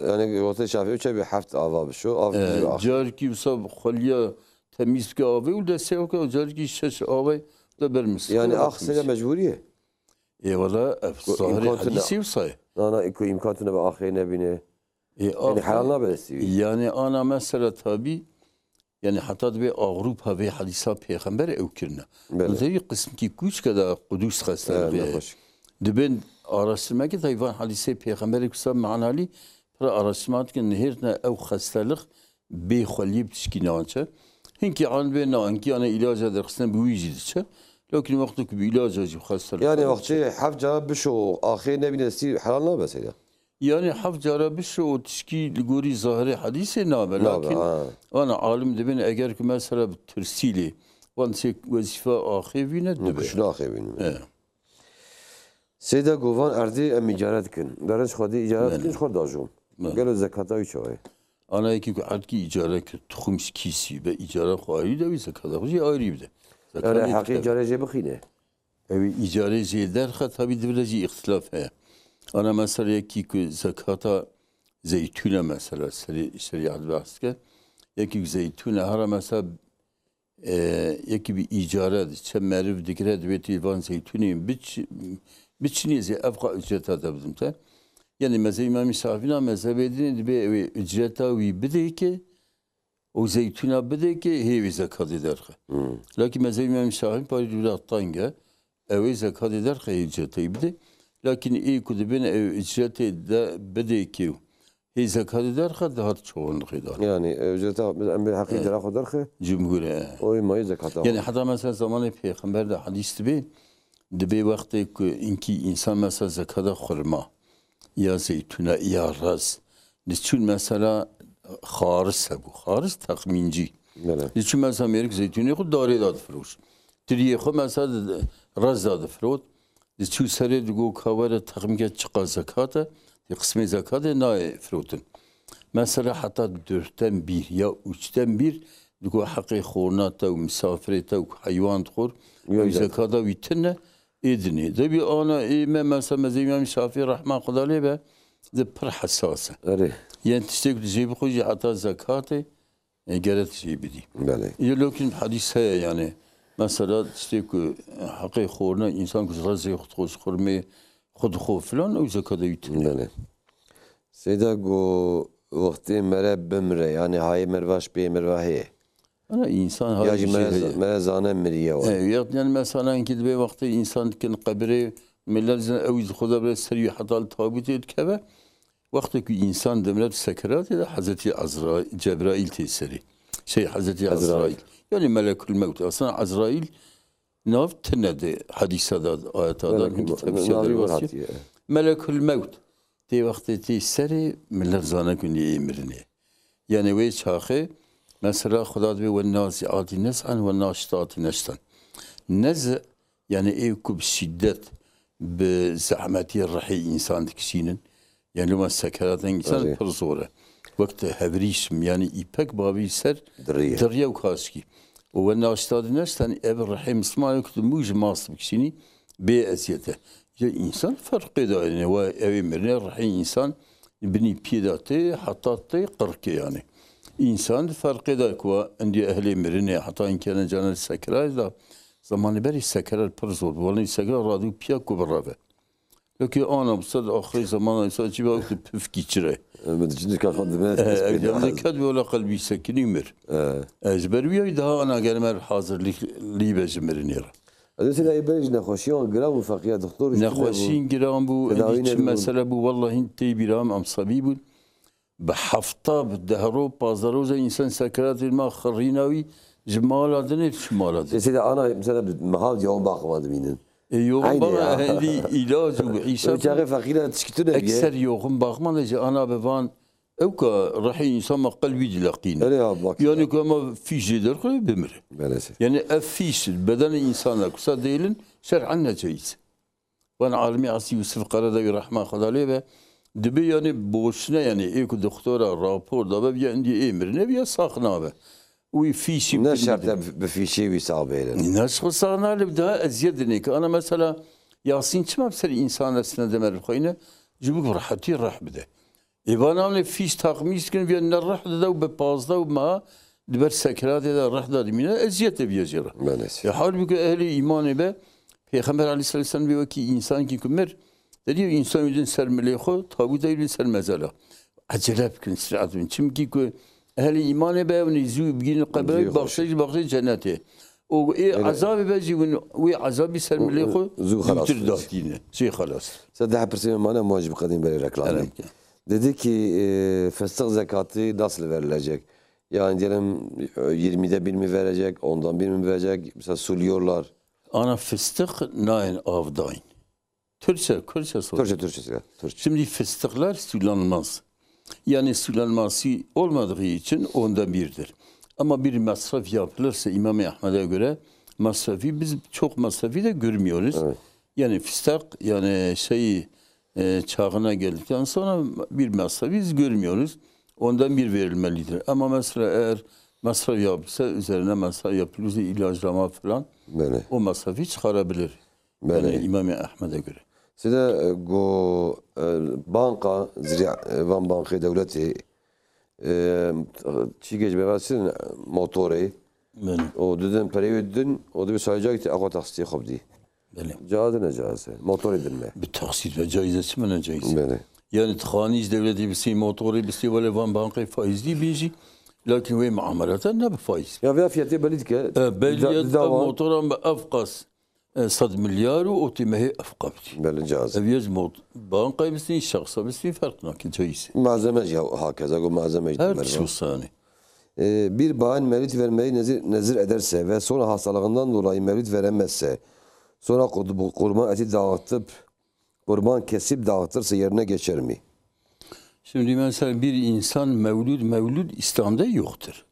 yani wextê Şafîî çe bi heft ava bişo, av E, bi ax. Carekî wisa xweliya temîz bike avê û destê xwe ke, carekî şeş avê de ber misliqê Yani ve ax seyre temîz. Mecbûrî ye? Ê, wela ev Ku zahirê imkan tune. Hedîsê wisa ye. Na, na, ku imkan tune ve axê nebîne. Ê, Yani ax- helal nabe destî wî. Yani ana mesela tabî, yani heta dibê Avrupa vê hedîsa pêxember ew kirine. Belê. Tabî qismkî kûçke de qudûs xeste Evet, vê. Nexweş. Dibên araştirmekê taybî van hedîsê pêxemberê kusa manalî pira araştirma dikin, nihêrtine ew xestelix bê xweliyê bi tişkî naçe. Hinkî an bê na, hinkî ana îlaca derxistine bi wî jî diçe. Lakin wexto ku bi îlaca jî xestelix Yani xwe wextê diçe. Heft cara bişo axê nebîne destî helal nabe seyda. Yani heft cara bişo û tişkî li gorî zahirê hedîsê nabe. Nabe, Lakin ha. Ana alim dibin eger ku mesela bi tirsîlê wan sê wezîfa axê vîne dibe. Kuşna axê vîne. E. Seyda govan erdê em îcaret dikin. Derin ji xwedî îcaret Belê. Dikin ji xwe dajon. Belê. Gelo zekata wî çawa ye? Ana yekî ku erdkî îcare kir, tuxum ji kîsî be, îcara xwe ayrî de wî zekata xwe jî ayrî bide. Yani Zekatê heqê dike. Îcare jê bixîne. Ew îcarê jê derxe, tabî di vir de jî îxtilaf heye. Ana mesela yekî ku zekata zeytûne mesela serê şerîet behs dike. Yekî ku zeytûne hera mesela, e, yekî bi îcare diçe meriv digire dibê tî van zeytûnê biç-, biçinî zê ev qa ücreta de bidim te. Yani mezhebê Îmamê Şafîî na mezhebê dinê dibê ew ê ücreta wî bidê ki û zeytûna bidê ki hê wê zekatê derxe. Hmm. Lakin mezhebê Îmam Şafîî parî dûra teng e. Ew ê zekatê derxe hê ücretê bidê. Lakin ê ku dibên ew ücretê de bidê ki hê zekatê derxe dihat çoxunlixê de. Yani, e, ücreta em bê heqî He. Dera xwe derxe. Cumhur e. Oy mayî zekata. Yani heta mesela zamanê pêxember de hedîs dibê, dibê wextê ku inkî însan mesela zekata xurma ya zeytûna ya raz. Diçûn mesela xaris hebû. Xaris texmîncî. Belê. Diçûn mesela mêrik zeytûnê xwe darê da difiroş. Tiriyê xwe mesela di-, raz da difirot. Diçû serê digo ka were texmînke çiqa zekat e. Di qismê zekatê nayê firotin. Mesela heta dörtten bir ya üçten bir digo heqê xorna te û misafirê te û heywan dixor. Yo, Ew zekata wî tine. Ê dinê. Debî ana ê me mesela mezhebê Îmam Şafî rehma Xuda lê be, di pir hesas e. Erê. Yên tiştê ku tu jê bixwe jî heta zekatê, e, gere tu jê bidî. Belê. Yê lokin hadîs heye yani. Mesela tiştê ku, e, heqê xorine însan ku rezê xwe dixwe ji xurmê xwe dixwe filan, ew zekata wî tune. Belê. Seyda go wextê mere bimre, yani hayê merva ji pê merva heye. Ana insan Ya hali jî bir şey me, heye. me zane miriye E, wa. ya, yani mesela ki dibe vakti insan dikin qebirê, millet zin ew ji Xweda bire serî heta li tabûtê dikeve. Wextê ku insan demre di sekeratê de Hezretî Ezra-, Cebraîl tê serê. Şey, Hezretî Ezraîl. Ezraîl. Yani Melekul Mewt. Aslında Ezraîl nav tine de hadîsa da, ayeta da, Melekul hindî Mewt. tefsîra Navî de wir vasiye. hatiye. Melekul Mewt. Tê wextê tê serê millet zane ku nê ê mirinê. Yani wê çaxê mesela Xweda dibe ve naziatî nes'en ve naşitati neşten. Nez, yani ê ku bi şiddet, bi zehmetî rihê insan dikişînin. Yani loma sekerat insan Erê. pir zor e. Wekte hevrîşim, yani îpek bavî ser Diriye. diriye û kaşkî. Û ve naşitati neşten ev rihê Mislimanê ku tu mû ji mas bikişînî, bê eziyet e. Ya insan ferqê de yani, wa ew ê mirinê rihê insan binî piyê de tê, heta tê qirkê yani. Insan di ferqê de ku endî ehlê mirinê, heta inkene cana sekerat da, zamanê berî sekerat pir zor bû. Wala sekerat radû piya ku bireve. Wekî ana bi ser axirê zamana insan çi bak tu pifkî çire. Min diçin dika xwe dibine Eh, dibine Eger ket wala qelbî sekinî mir. Eh. Ez ber wî daha ana germer hazirlik lîbe ji mirinê re. Ez ê ê berê ji nexweşiyan giran bû, feqiya doktor jî tune bû. Nexweşîn giran bû, Tedawî endî çi nedibû. mesele bû, wallahî tê bîram em sebî bûn. Bi hefta, bi deh ro, pazdeh roja însan sekeratê ma xirîna wî ji mala dinê, ji mala dinê. Ê seyda ana, mesela bi meha yoğun bakıma dibînin. E, yoğun Aynı bak-, ya. Endî îlac û îşa Öyle çağı fakire tişkitine diye. Ekser yoğun bakıma da ji ana bi van Ewka rehî însan ma qelbî dileqîne. Öyle ya, bak. Yani ku ema fîşê derxwe bimire. Maalesef. Yani ev fîş, bedenê însan de kusa değilin, şer'en necaiz. Wan alimî Asî Yusuf Karadawî rehma Xweda lê be, dibe yani boşuna yani ê ku doktora rapor dabe biya endî ê mirine biya sax nabe. Wî fîşî Ne şert e bi fîşê wî sax bêrin. Ne xwe sax nale, daha eziyet dinê ki. Ana mesela Yasin çima bi ser însan de sine demer bixweyne? Ji bo rehetî reh bide. Ê van navnê fîş taqmîş dikin, viya ne reh dide û bi pazdeh û meha di ber sekeratê de reh de dimîne, eziyet e viya jê re. Maalesef. E, halbûkî ehlê îmanê be, Pêxember aleyhisselam vê wekî însankî ku mir, te dî însan wî din ser milê xwe, tabûta wî din ser mezela. Ecele bikin, sir'et bin. Çimkî ku ehlê îmanê be, ew nê zû bigîrin qebre, Zû baxçe xweş. ji baxçe cennetê. Û ê Öyle. ezabê be jî win, wê ezabî ser milê xwe Zû xelas zûtir bî. datîne. Jê xelas. Sed daha pirsê me mane, ma jî biqedîn berê reklamê. Erem ki. Dedi ki, e, fıstık zekatı nasıl verilecek? Yani diyelim, e, yirmide bir mi verecek, ondan bir mi verecek? Mesela suluyorlar. Ana fıstık nayên avdayın. Türkçe, Kürtçe sor. Türkçe, Türkçe, Türkçe. Şimdi fıstıklar sulanmaz. Yani sulanması olmadığı için onda birdir. Ama bir masraf yapılırsa İmam-ı Ahmed'e göre masrafı, biz çok masrafı da görmüyoruz. Evet. Yani fıstık, yani şeyi, e, çağına geldikten sonra bir masrafı biz görmüyoruz. Ondan bir verilmelidir. Ama mesela eğer masraf yapılsa, üzerine masraf yapılırsa, ilaçlama falan, Böyle. o masrafı çıkarabilir. Belê. Yani İmam-ı Ahmed'e göre. Side, e, go, e, banka, zira, e, van bankê dewletê, e, çi geç bevastin motorê. Belê. O didin pereyê din, o dibi sayacak te akwa taksitê xwe bidî. Belê. Caiz ne caiz e? Motorê din me. Bi taksît ve caiz e, çi me ne caiz? Belê. Yani tixanî ji dewletê bisî, motorê bisî, wele van bankê faizlî bî jî, lakin wê muamelata ne bi faiz. Ya veya fiyatê belî dike. E, belî Dida-, ye, dida ev wan. motoran bi ev qas. E, sed milyar û otî mehê efqa bidî. Belê, caz. Ev yê ji mod-, bankayê bistî, şexsa bistî, ferq nake, cayîz e. Malzeme jî ha-, hakeza, ku malzeme jî Her dimer tişt va. wisa yani. E, bir bayan mevlid vermeyi nezir, nezir ederse ve sonra hastalığından dolayı mevlid veremezse, sonra kur-, bu kurban eti dağıtıp, kurban kesip dağıtırsa yerine geçer mi? Şimdi mesela bir insan mevlud, mevlud İslam'da yoktur.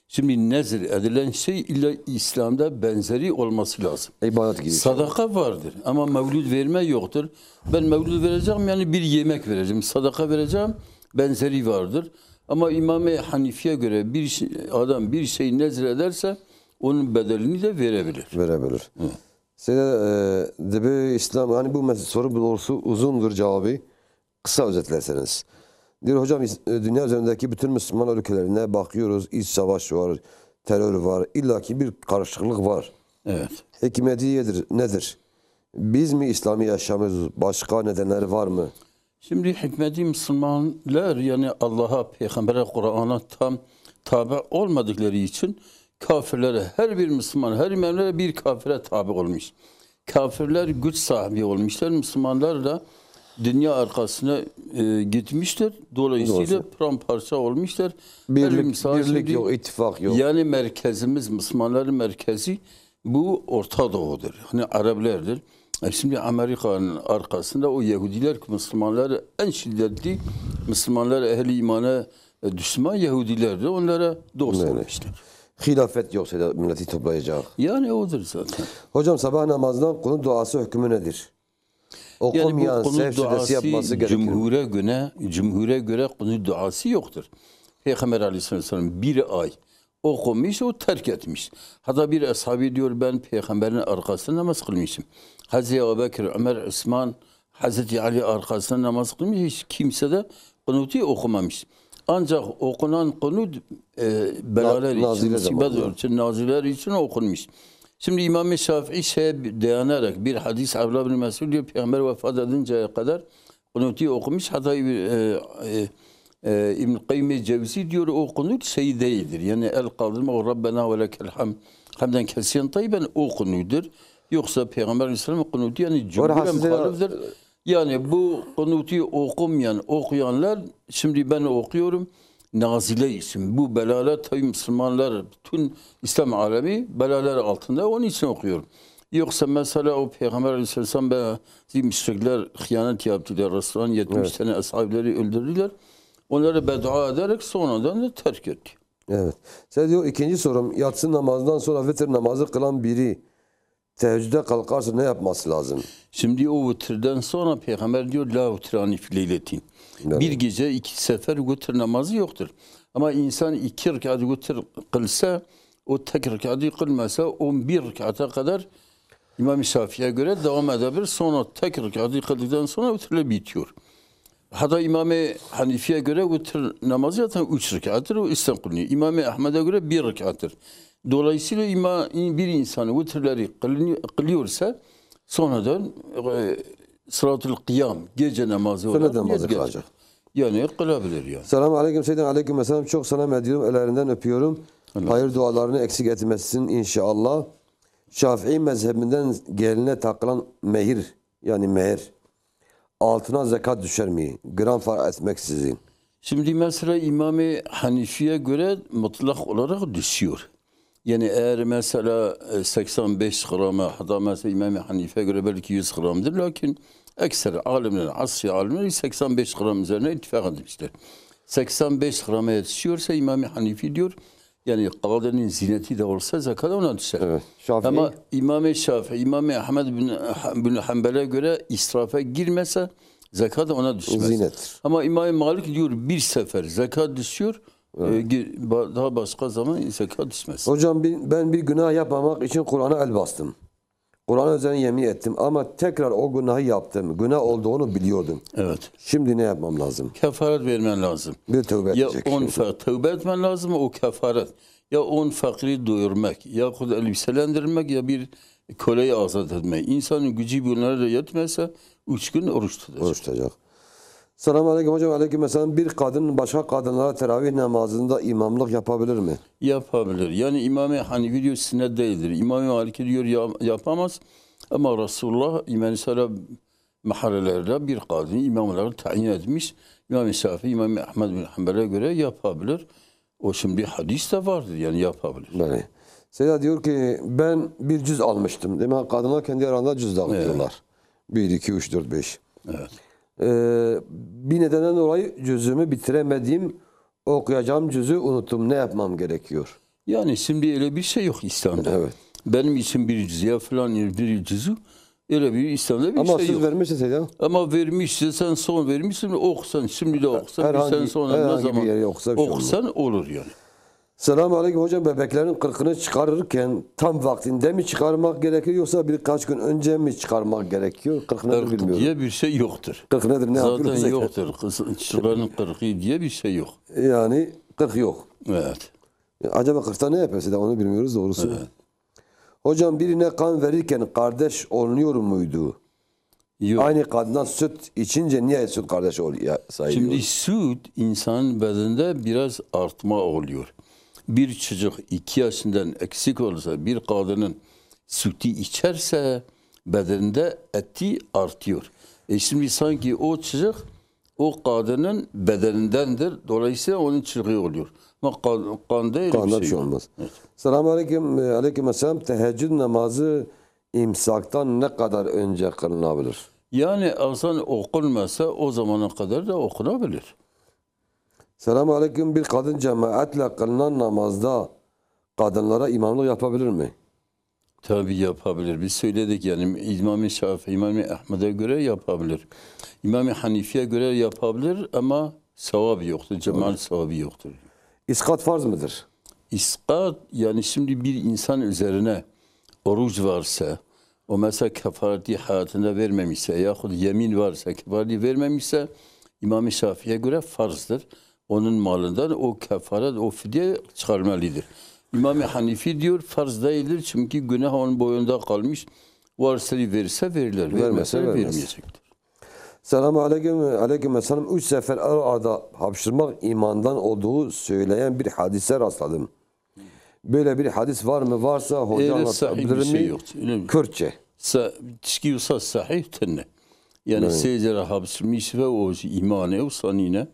Şimdi nezir edilen şey illa İslam'da benzeri olması lazım. İbadet gibi. Sadaka vardır ama mevlud verme yoktur. Ben mevlud vereceğim, yani bir yemek vereceğim, sadaka vereceğim, benzeri vardır. Ama İmam-ı Hanifi'ye göre bir şey, adam bir şey nezir ederse onun bedelini de verebilir. Verebilir. Hı. Seyda, e, dibe İslam, yani bu mes-, soru doğrusu uzundur cevabı. Kısa özetlerseniz. Diyor hocam, is-, e, dünya üzerindeki bütün Müslüman ülkelerine bakıyoruz. İç savaş var, terör var, illaki bir karışıklık var. Evet. Hikmeti nedir, nedir? Biz mi İslam'ı yaşamıyoruz? Başka nedenleri var mı? Şimdi hikmeti Müslümanlar yani Allah'a, Peygamber'e, Kur'an'a tam tabi olmadıkları için kafirlere, her bir Müslüman, her memlere bir kafire tabi olmuş. Kafirler güç sahibi olmuşlar. Müslümanlar da dünya arkasına e, gitmiştir. Dolayısıyla Doğru. paramparça olmuşlar. Her Birlik, Müslüman birlik şimdi yok, ittifak yok. Yani merkezimiz, Müslümanların merkezi bu Orta Doğu'dur. Hani Araplardır. E, şimdi Amerika'nın arkasında o Yahudiler ki Müslümanları en şiddetli, Müslümanlar ehli imana e, düşman Yahudilerdir. Onlara dost Evet. olmuşlar. Hilafet yoksa da milleti toplayacak. Yani odur zaten. Hocam sabah namazından kunut duası hükmü nedir? Yani bu Okumayan kunut sev secdesi duası yapması gerekir mi? cumhure göre, cumhure göre kunut duası yoktur. Peygamber aleyhisselam bir ay okumuş, o terk etmiş. Hatta bir ashabi diyor, ben peygamberin arkasında namaz kılmışım. Hazreti Ebu Bekir, Ömer, Osman, Hazreti Ali arkasında namaz kılmış, hiç kimse de kunutu okumamış. Ancak okunan kunut e, belalar Na- için, nazile musibet zamanında. için, naziler için okunmuş. Şimdi İmam-ı Şafii şeye dayanarak bir hadis Abdullah bin Mesud diyor, Peygamber vefat edinceye kadar kunutu okumuş. Hatta İb- e, e, e, İbn Kayyim Cevzi diyor o kunut şey değildir. Yani el kaldırma o Rabbena ve lekel hamd hamden kesiren tayyiben o kunudur. Yoksa Peygamber Aleyhisselam kunutu yani cumhur Orası da- muhaliftir. Yani bu kunutu okumayan, okuyanlar, şimdi ben okuyorum, nazile için. Bu belalar tabi Müslümanlar, bütün İslam alemi belalar altında, onun için okuyorum. Yoksa mesela o Peygamber Aleyhisselam bazı müşrikler hıyanet yaptılar. Resulullah'ın yetmiş Evet. tane ashableri öldürdüler. Onlara beddua ederek sonradan da terk etti. Evet. Size diyor ikinci sorum. Yatsı namazından sonra vitir namazı kılan biri teheccüde kalkarsa ne yapması lazım? Şimdi o vitirden sonra Peygamber diyor la vitrani fi leyletin. Evet. Bir gece iki sefer vitir namazı yoktur. Ama insan iki rekat vitir kılsa o tek rekatı kılmasa on bir rekata kadar İmam-ı Şafii'ye göre devam edebilir. Sonra tek rekatı kıldıktan sonra vitirle bitiyor. Hatta İmam-ı Hanifi'ye göre vitir namazı zaten üç rekattır. O üstten kılınıyor. İmam-ı Ahmed'e göre bir rekattır. Dolayısıyla ima, bir insan vitirleri kılını- kılıyorsa sonradan e, salatul kıyam, gece namazı Sünnet olarak namazı niyet getir- kılacak. Yani kılabilir yani. Selamun aleyküm Seyyidina, aleyküm selam. Çok selam ediyorum, ellerinden öpüyorum. Allah Hayır dualarını eksik etmesin inşallah. Şafii mezhebinden geline takılan mehir, yani meher, altına zekat düşer mi? Gram fark etmeksizin. Şimdi mesela İmam-ı Hanifi'ye göre mutlak olarak düşüyor. Yani eğer mesela e, seksen beş grama, hatta mesela İmam-ı Hanifi'ye göre belki yüz gramdır, lakin ekser alimler, asri alimler seksen beş gram üzerine ittifak etmiştir. seksen beş grama yetişiyorsa İmam-ı Hanifi diyor, yani kadının zineti de olsa zekat ona düşer. Evet. Şafii. Ama İmam-ı Şafii, İmam-ı Ahmed bin, bin Hanbel'e göre israfa girmese zekat ona düşmez. Zinettir. Ama İmam-ı Malik diyor bir sefer zekat düşüyor, e, gi- ba- daha başka zaman zekat düşmez. Hocam bir- ben bir günah yapmamak için Kur'an'a el bastım. Kur'an üzerine yemin ettim ama tekrar o günahı yaptım. Günah olduğunu biliyordum. Evet. Şimdi ne yapmam lazım? Kefaret vermen lazım. Bir tövbe Ya edecek on şimdi. fe tövbe etmen lazım, o kefaret. Ya on fakiri doyurmak, yahut elbiselendirmek, ya bir köleyi azat etmek. İnsanın gücü bunlara da yetmezse üç gün oruç tutacak. Oruç tutacak. Selamun aleyküm hocam. Aleyküm selam. Bir kadın başka kadınlara teravih namazında imamlık yapabilir mi? Yapabilir. Yani İmam-ı Hanifi diyor sünnet değildir. İmam-ı Maliki diyor ya- yapamaz. Ama Resulullah, yani mesela mahallelerde bir kadını imam olarak tayin etmiş. İmam-ı Şafii, İmam-ı Ahmed bin Hanbel'e göre yapabilir. O şimdi hadis de vardır yani yapabilir. Böyle. Seyda diyor ki ben bir cüz almıştım. Demek kadınlar kendi aralarında cüz dağıtıyorlar. Bir, iki, üç, dört, beş. Evet. Ee, bir nedenden dolayı cüzümü bitiremediğim okuyacağım cüzü unuttum. Ne yapmam gerekiyor? Yani şimdi öyle bir şey yok İslam'da. Evet. Benim için bir cüzü ya falan bir cüzü öyle bir İslam'da bir Ama şey siz yok. vermişsiniz ya. Ama vermişse sen son vermişsin okusan şimdi de okusan bir Herhangi- sene sonra ne herhangi bir zaman yere okusa bir şey olmaz. okusan olur yani. Selamun aleyküm hocam, bebeklerin kırkını çıkarırken tam vaktinde mi çıkarmak gerekiyor yoksa birkaç gün önce mi çıkarmak gerekiyor? Kırk nedir Kırk bilmiyorum. diye bir şey yoktur. Kırk nedir, ne Zaten yapıyoruz? yoktur. Kız- Çıkarın kırkı diye bir şey yok. Yani kırk yok. Evet. Acaba kırkta ne yapıyorsa da onu bilmiyoruz doğrusu. Evet. Hocam birine kan verirken kardeş olunuyor muydu? Yok. Aynı kadından süt içince niye süt kardeş ol ya, sayılıyor? Şimdi süt insanın bedeninde biraz artma oluyor. Bir çocuk iki yaşından eksik olursa, bir kadının sütü içerse bedeninde eti artıyor. E şimdi sanki o çocuk o kadının bedenindendir. Dolayısıyla onun çocuğu oluyor. Ama kan, kan değil, bir Kanda bir şey şey yok. olmaz. Evet. Selamun aleyküm. E, aleyküm selam. Teheccüd namazı imsaktan ne kadar önce kılınabilir? Yani azan okunmasa o zamana kadar da okunabilir. Selamun aleyküm. Bir kadın cemaatle kılınan namazda kadınlara imamlık yapabilir mi? Tabii yapabilir. Biz söyledik yani İmam-ı Şafii, İmam-ı Ahmed'e göre yapabilir. İmam-ı Hanifi'ye göre yapabilir ama sevabı yoktur. Cemaat sevabı yoktur. İskat farz mıdır? İskat, yani şimdi bir insan üzerine oruç varsa, o mesela kefareti hayatında vermemişse yahut yemin varsa kefareti vermemişse İmam-ı Şafii'ye göre farzdır. Onun malından o kefaret, o fidye çıkarmalıdır. İmam-ı Hanifi diyor farz değildir çünkü günah onun boyunda kalmış. Varsa verirse verilir, Vermese vermezse vermez. vermeyecektir. Selamun aleyküm. Aleyküm selam. Üç sefer ard arda hapşırmak imandan olduğu söyleyen bir hadise rastladım. Böyle bir hadis var mı? Varsa hoca Öyle sahih anlatabilir bir şey mi? yoktur. Öyle bir Kürtçe. Sa tişkî wisa sahih tine. Yani Evet. sê cara hapşirmîş ve o jî îmanê û sanîne.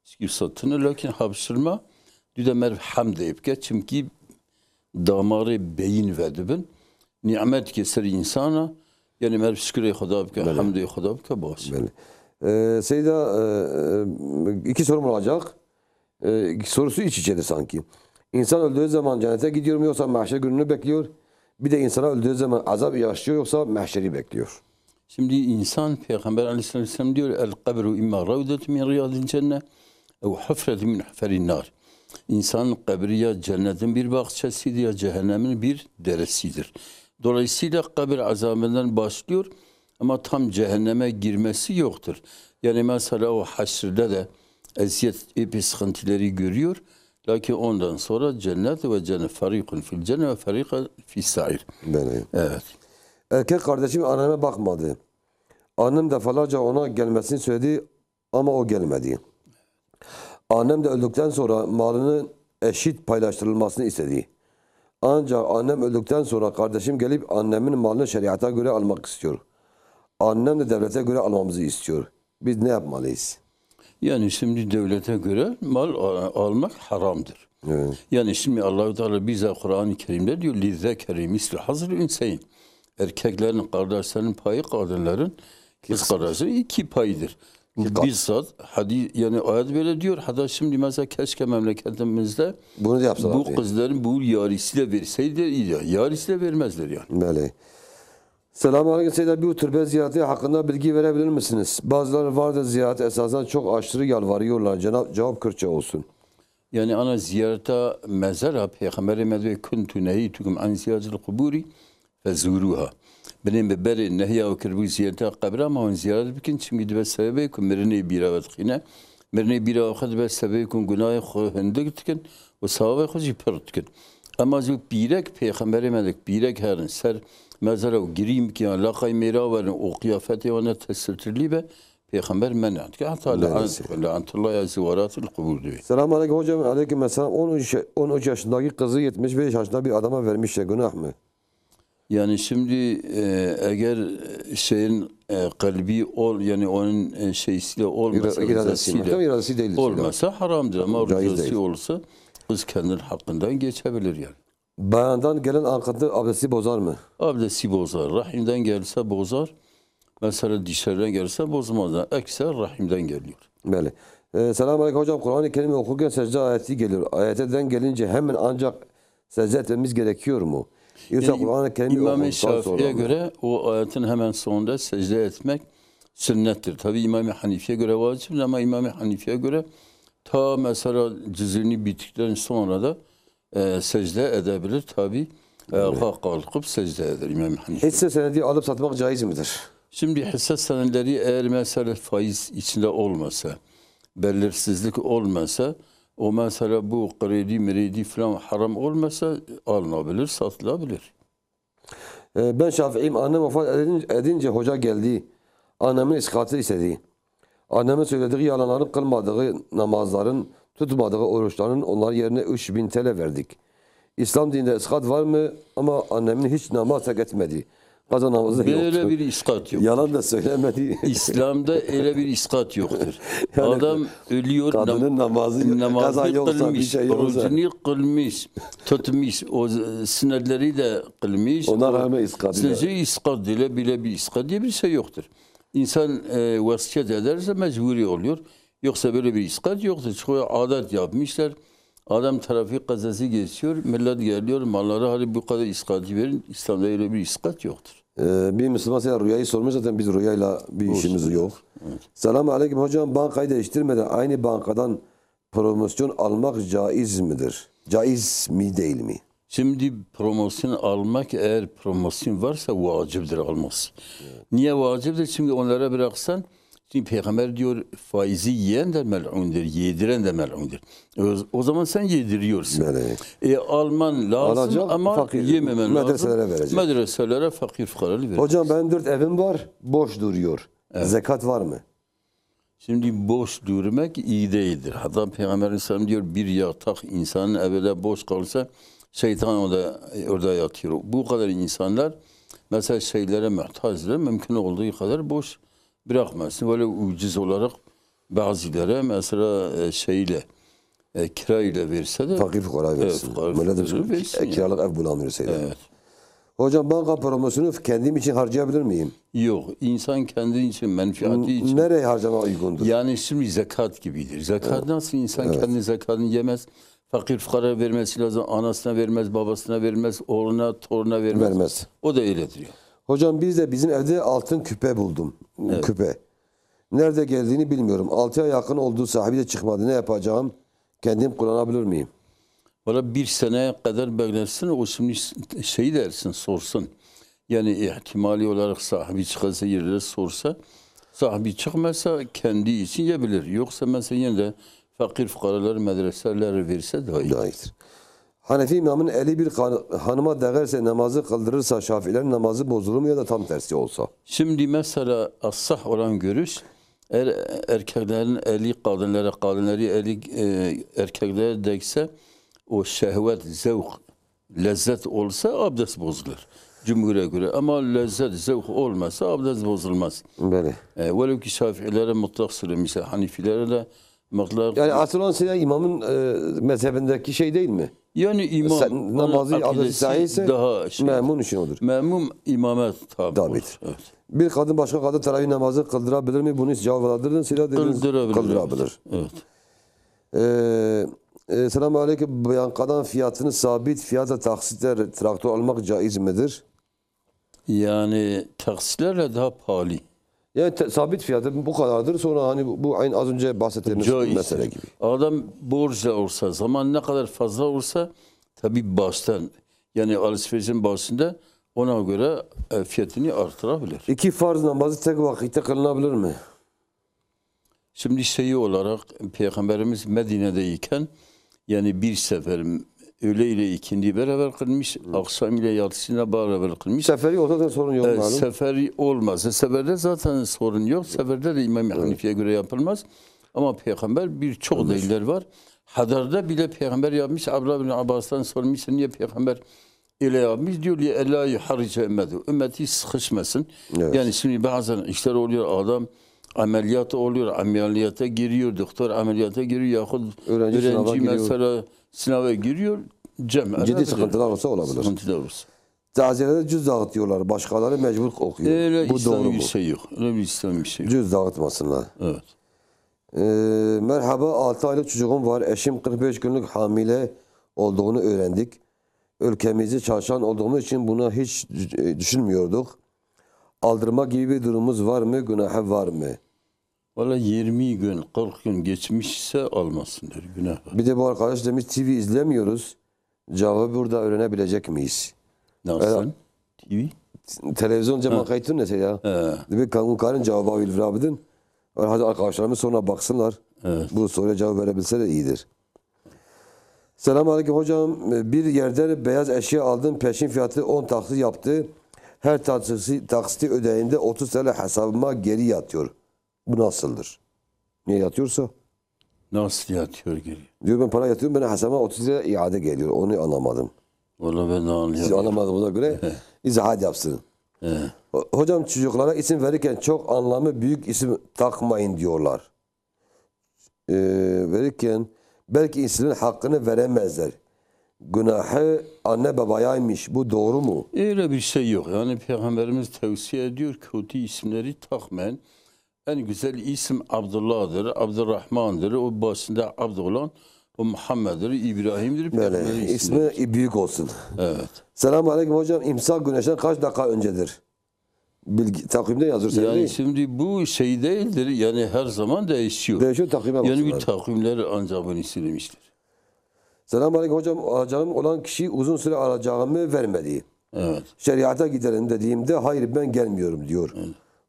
Tişkî wisa tine, lakin hapşirma dû de merv hemdê bike, çimkî damarê beyin vedibin. Nimet ke ser insana, yani merv şikrê Xweda bike, Belê. hemdê Xweda bike, baş. Belê. Ee, Seyda, e, e, iki sorum olacak. E, sorusu iç içedir sanki. İnsan öldüğü zaman cennete gidiyor mu yoksa mahşer gününü bekliyor? Bir de insana öldüğü zaman azap yaşıyor yoksa mahşeri bekliyor? Şimdi insan, Peygamber aleyhisselam diyor, "El kabru imma ravdetu min riyadil cenne ev hufretu min huferin nar." İnsanın kabri ya cennetin bir bahçesidir ya cehennemin bir deresidir. Dolayısıyla kabir azabından başlıyor ama tam cehenneme girmesi yoktur. Yani mesela o haşrde de eziyet, epey sıkıntıları görüyor. Lakin ondan sonra cennet ve cennet, ferikun fil cennet ve ferikun fis sair. Belê. Evet. Erkek kardeşim anneme bakmadı. Annem defalarca ona gelmesini söyledi ama o gelmedi. Annem de öldükten sonra malının eşit paylaştırılmasını istedi. Ancak annem öldükten sonra kardeşim gelip annemin malını şeriata göre almak istiyor. Annem de devlete göre almamızı istiyor. Biz ne yapmalıyız? Yani şimdi devlete göre mal a- almak haramdır. Evet. Yani şimdi Allahu Teala bize Kur'an-ı Kerim'de diyor, "Lizzekeri mislu hazil ünseyin." Erkeklerin kardeşlerinin payı kadınların kız kardeşlerinin iki payıdır. Bu bizzat hadis, yani ayet böyle diyor. Hatta şimdi mesela keşke memleketimizde Bunu da yapsalar bu diye. kızların bu yarısıyla verseydi iyi ya. Yarısıyla vermezler yani. Belê. Selamun aleyküm Seyda. Bu türbe ziyareti hakkında bilgi verebilir misiniz? Bazıları vardır ziyaret esasında çok aşırı yalvarıyorlar. Cenab cevap Kürtçe olsun. Yani ana ziyareta mezara Peygamberê me dibe, "Kuntu nehîtukum an ziyaratil quburi fezuruha." Binê me berê nehiya we kiribû ziyareta qebra me hûn ziyaret bikin, çimkî dibe sebebê ku mirinê bîra we dixîne. Mirinê bîra we xwe dibe sebebê ku gunahê xwe hindik dikin û sewabê xwe jî pir dikin. Ema zû pîrek Peyxemberê me dik, pîrek herin ser mezara û girîn bikin, yan laqay mêra werin û qiyafetê wan ne tesirtirlî be, Pêxember men'a dike. Hatta Maalesef. Lanet, lanetullahi ala ziwaratil kubur diyor. Selamun aleyküm hocam. Aleyküm selam. On üç, on üç yaşındaki kızı yetmiş beş yaşında bir adama vermişler. Günah mı? Yani şimdi, e, eğer şeyin, e, kalbi ol, yani onun, e, şeysiyle olmasa, İra- iradesi rızasıyla mi? Tabii iradesi değil. Olmasa haramdır ama Caiz rızası değil. olsa kız kendinin hakkından geçebilir yani. Bayandan gelen akıntı abdesti bozar mı? Abdesti bozar. Rahimden gelse bozar. Mesela dışarıdan gelse bozmaz. Yani ekser rahimden geliyor. Belli. Ee, selamun aleyküm hocam. Kur'an-ı Kerim'i okurken secde ayeti geliyor. Ayete denk gelince hemen ancak secde etmemiz gerekiyor mu? Yoksa Yani Kur'an-ı Kerim'i İmam-ı okuduktan sonra Şafii'ye mı? göre o ayetin hemen sonunda secde etmek sünnettir. Tabi İmam-ı Hanifi'ye göre vaciptir ama İmam-ı Hanifi'ye göre ta mesela cüzünü bittikten sonra da e, secde edebilir tabi. E, Evet. Ayağa kalkıp secde eder İmam Hanife. Hisse senedi alıp satmak caiz midir? Şimdi hisse senetleri eğer mesele faiz içinde olmasa, belirsizlik olmasa, o mesele bu kredi mredi falan haram olmasa alınabilir, satılabilir. E, ben Şafii'yim. Annem vefat edin- edince hoca geldi. Annemin iskatı istedi. Annemin söylediği yalanların kılmadığı namazların tutmadığı oruçların onlar yerine üç bin T L verdik. İslam dininde iskat var mı? Ama annemin hiç namaz terk etmedi. Kaza namazı yoktu. Böyle bir iskat yok. Yalan da söylemedi. İslam'da öyle bir iskat yoktur. Yani Adam ölüyor, kadının nam- namazı, namazı kaza yoksa, bir kılmış, şey yoksa. orucunu kılmış, tutmuş, o z- sünnetleri de kılmış. Ona O rağmen iskat sünnetleri ediyor. iskat, öyle bile bir iskat diye bir şey yoktur. İnsan e, vasiyet ederse mecburi oluyor. Yoksa böyle bir iskat yoktur. Çoğu adet yapmışlar. Adam trafik kazası geçiyor, millet geliyor, malları hadi bu kadar iskatı verin. İslam'da öyle bir iskat yoktur. Ee, bir Müslüman size rüyayı sormuş, zaten biz rüyayla bir işimiz yok. Selamun aleyküm hocam, bankayı değiştirmeden aynı bankadan promosyon almak caiz midir? Caiz mi, değil mi? Şimdi promosyon almak, eğer promosyon varsa, vaciptir alması. Niye vaciptir? Çünkü onlara bıraksan, şimdi Peygamber diyor, faizi yiyen de mel'undur, yediren de mel'undur. O, o zaman sen yediriyorsun. Böyle. E, alman lazım Alacak, ama fakir, yememen medreselere lazım. Verecek. Medreselere, fakir fukaraya vereceksin. Hocam, benim dört evim var, boş duruyor. Zekat var mı? Şimdi boş durmak iyi değildir. Hatta Peygamber Aleyhisselam diyor, bir yatak insanın evinde boş kalsa, şeytan orada, orada yatıyor. Bu kadar insanlar mesela şeylere muhtacdır. Mümkün olduğu kadar boş bırakmasın. Böyle ucuz olarak bazıları mesela e, şeyle, e, kirayla verse de Fakir fukara Evet, versin. fakir Millet fukara versin e, yani. Kiralık ev bulamıyor şeyler. Evet. Hocam, banka promosyonu kendimi için harcayabilir miyim? Yok. İnsan kendi için, menfaati için. Nereye harcamak uygundur? Yani şimdi zekat gibidir. Zekat nasıl insan kendi zekatını yemez? Fakir fukara vermesi lazım. Anasına vermez, babasına vermez, oğluna, toruna vermez. Vermez. O da öyledir ya. Hocam, biz de bizim evde altın küpe buldum. Küpe. Nerede geldiğini bilmiyorum. Altı ay yakın oldu, sahibi de çıkmadı. Ne yapacağım? Kendim kullanabilir miyim? Valla bir seneye kadar beklersin, o şimdi şeyi dersin, sorsun. Yani ihtimali olarak sahibi çıkarsa, yerlere sorsa, sahibi çıkmasa kendi için yiyebilir. Yoksa mesela yine de fakir fukaralar, medreseler verse daha iyi. Daha iyidir. Hanefi imamın eli bir kan- hanıma değerse, namazı kıldırırsa, Şafiilerin namazı bozulur mu ya da tam tersi olsa? Şimdi mesela asah olan görüş, er, erkeklerin eli kadınlara, kadınların eli e, erkeklere değse, o şehvet, zevk, lezzet olsa abdest bozulur. Cumhur'a göre. Ama lezzet, zevk olmasa abdest bozulmaz. Böyle. E, velev ki Şafiilere mutlak söylemişler, Hanifilere de mutlak. Yani asıl olan şey imamın e, mezhebindeki şey değil mi? Yani imam Sen- namazı onun abdesti akidesi sahih ise daha şey. Memun için odur. Memum imama tabi Tabidir. olur. Evet. Bir kadın başka kadın teravih namazı kıldırabilir mi? Bunu hiç cevap alabilir. Silah dediniz, Kıldırabilir. Kıldırabilir. Evet. Ee, e, selamun aleyküm. Bankadan fiyatını sabit fiyata taksitle traktor almak caiz midir? Yani taksilerle daha pahalı. Yani te- sabit fiyatı bu kadardır. Sonra hani bu, bu aynı az önce bahsettiğimiz Caiz. Mesele gibi. Adam borçla olsa, zaman ne kadar fazla olsa tabi baştan, yani alışverişin başında ona göre e, fiyatını artırabilir. İki farz namazı tek vakitte kılınabilir mi? Şimdi şeyi olarak Peygamberimiz Medine'de iken yani bir sefer öğle ile ikindi beraber kılmış, akşam ile yatsısına beraber kılmış. Seferi olsa da sorun yok Evet, malum. Seferi olmasa, seferde zaten sorun yok. Seferde de İmam Hanifi'ye göre yapılmaz. Ama Peygamber birçok deliller var. Hadarda bile Peygamber yapmış. Abdullah bin Abbas'tan sormuş, niye Peygamber öyle yapmış? Diyor, "Li ella yuharrice ümmetu." Ümmeti sıkışmasın. Evet. Yani şimdi bazen işler oluyor, adam ameliyat oluyor, ameliyata giriyor, doktor ameliyata giriyor yahut Öğrenci sınava öğrenci giriyor. mesela sınava giriyor. Cem Ciddi sıkıntılar olsa olabilir. Sıkıntılar olsa. Taziyeleri cüz dağıtıyorlar. Başkaları mecbur okuyor. Öyle Bu İslam doğru bir mu? Şey yok. Öyle bir İslam bir şey yok. Cüz dağıtmasınlar. Evet. Ee, merhaba, altı aylık çocuğum var. Eşim kırk beş günlük hamile olduğunu öğrendik. Ülkemizi çalışan olduğumuz için buna hiç e, düşünmüyorduk. Aldırma gibi bir durumumuz var mı? Günahı var mı? Valla yirmi gün, kırk gün geçmiş ise almasınlar. Günah var. Bir de bu arkadaş demiş, T V izlemiyoruz. Cevabı burada öğrenebilecek miyiz? Nasıl? T V? Televizyon cema kayıtlı ne ya? He. Bir kanunkarın cevabı abi verabildin. Hadi arkadaşlarımız sonra baksınlar. Evet. Bu soruya cevap verebilse de iyidir. Selamünaleyküm hocam. Bir yerde beyaz eşya aldım. Peşin fiyatı on taksit yaptı. Her taksiti, taksiti ödeyinde otuz T L hesabıma geri yatıyor. Bu nasıldır? Niye yatıyorsa? Nasıl yatıyor geri? Diyor ben para yatırıyorum, bana hesabıma otuz lira iade geliyor. Onu anlamadım. Valla ben de Siz anlayamıyorum. Anlamadığınıza göre izahat yapsın. He. Ho- Hocam, çocuklara isim verirken çok anlamı büyük isim takmayın diyorlar. Ee, verirken belki ismin hakkını veremezler. Günahı anne babayaymış. Bu doğru mu? Öyle bir şey yok. Yani Peygamberimiz tavsiye ediyor, kötü isimleri takmayın. En güzel isim Abdullah'dır, Abdurrahman'dır. O başında Abd olan o Muhammed'dir, İbrahim'dir. Böyle Peygamberin ismi isimleridir. büyük olsun. Evet. Selamun Aleyküm hocam. İmsak güneşten kaç dakika öncedir? Bilgi, takvimde yazıyor sen Yani değil. Şimdi bu şey değildir. Yani her zaman değişiyor. Değişiyor, takvime Yeni bir baksınlar. Takvimler ancak bunu istemiştir. Selamun Aleyküm hocam. Alacağım olan kişi uzun süre alacağımı vermedi. Evet. Şeriata gidelim dediğimde hayır, ben gelmiyorum diyor.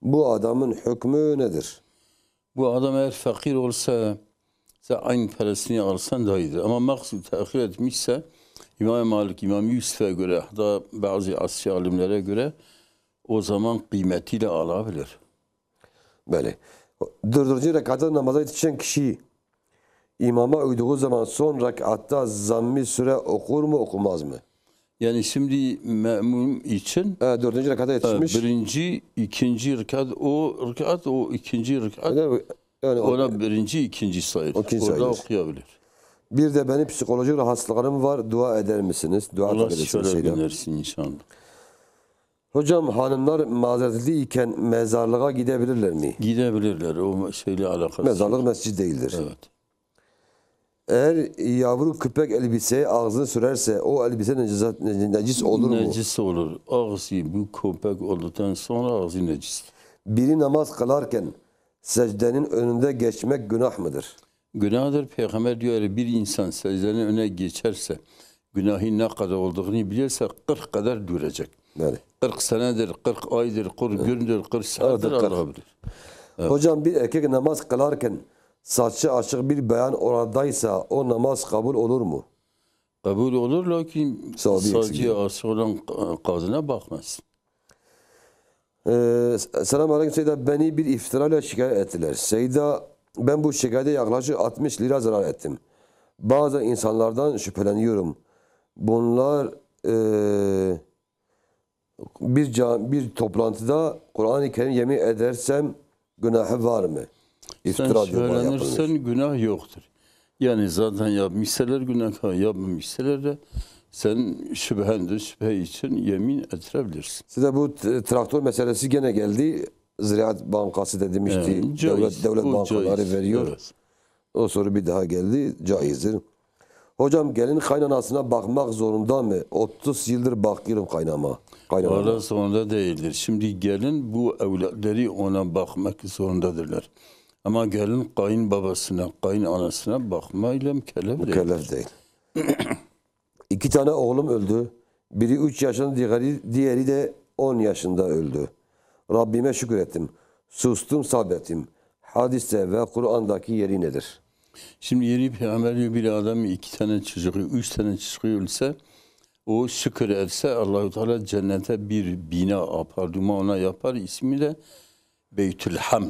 Bu adamın hükmü nedir? Bu adam eğer fakir olsa, sen aynı parasını alsan daha iyidir. Ama maksud tehir etmişse, İmam Malik, İmam Yusuf'a göre, hatta bazı Asya alimlere göre o zaman kıymetiyle alabilir. Böyle. Dördüncü rekatta namaza yetişen kişi imama uyduğu zaman son rekatta zammı süre okur mu, okumaz mı? Yani şimdi memum için Ha, dördüncü rekatta e, yetişmiş. Birinci, ikinci rekat, o rekat, o ikinci rekat, Yani, yani o- ona birinci, ikinci sayılır. O ikinci Orada sayılır. Okuyabilir. Bir de benim psikolojik rahatsızlıklarım var. Dua eder misiniz? Dua Allah talep ediyoruz şifalar Seyda. Göndersin inşallah. Hocam, hanımlar mazeretli iken mezarlığa gidebilirler mi? Gidebilirler. O şeyle alakası Mezarlık yok. Mescid değildir. Evet. Eğer yavru köpek elbiseye ağzını sürerse o elbise necisa- ne- necis olur mu? Necis olur. Ağzı bu köpek olduktan sonra ağzı necis. Biri namaz kılarken secdenin önünde geçmek günah mıdır? Günahdır. Peygamber diyor, eğer bir insan secdenin önüne geçerse, günahı ne kadar olduğunu bilirse kırk kadar duracak. Yani. Kırk senedir, kırk aydır, kırk gündür, kırk saattir Orada kırk. Allah bilir. Hocam, bir erkek namaz kılarken saçı açık bir bayan oradaysa o namaz kabul olur mu? Kabul olur, lakin Sahabi saçı eksik. Açık olan kadına bakmaz. Ee, Selamun Aleyküm Seyda, beni bir iftirayla şikayet ettiler. Seyda, ben bu şikayete yaklaşık altmış lira zarar ettim. Bazen insanlardan şüpheleniyorum. Bunlar ee, bir ca- bir toplantıda Kur'an-ı Kerim yemin edersem günahı var mı? Sen İftira diyor bana yapılmış. Şüphelenirsen günah yoktur. Yani zaten yapmışsalar günah, yapmamışsalar da sen şüphendir, şüphe için yemin ettirebilirsin. Size bu t- traktor meselesi gene geldi. Ziraat Bankası da demişti, Evet, caiz. devlet devlet Bu bankaları caiz. veriyor. Evet. O soru bir daha geldi, caizdir. Hocam, gelin kaynanasına bakmak zorunda mı? Otuz yıldır bakıyorum kaynama. Kaynanama. Valla zorunda değildir. Şimdi gelin bu evlatları ona bakmak zorundadırlar. Ama gelin kayınbabasına, kayınanasına bakmayla mükellef değil. Mükellef değil. İki tane oğlum öldü. Biri üç yaşında, diğeri, diğeri de on yaşında öldü. Rabbime şükür ettim. Sustum, sabrettim. Hadiste ve Kur'an'daki yeri nedir? Şimdi yeni peygamber diyor, bir adam iki tane çocuğu, üç tane çocuğu ölse, o şükür etse Allahu Teala cennete bir bina, apartman ona yapar, ismi de Beytül Hamd.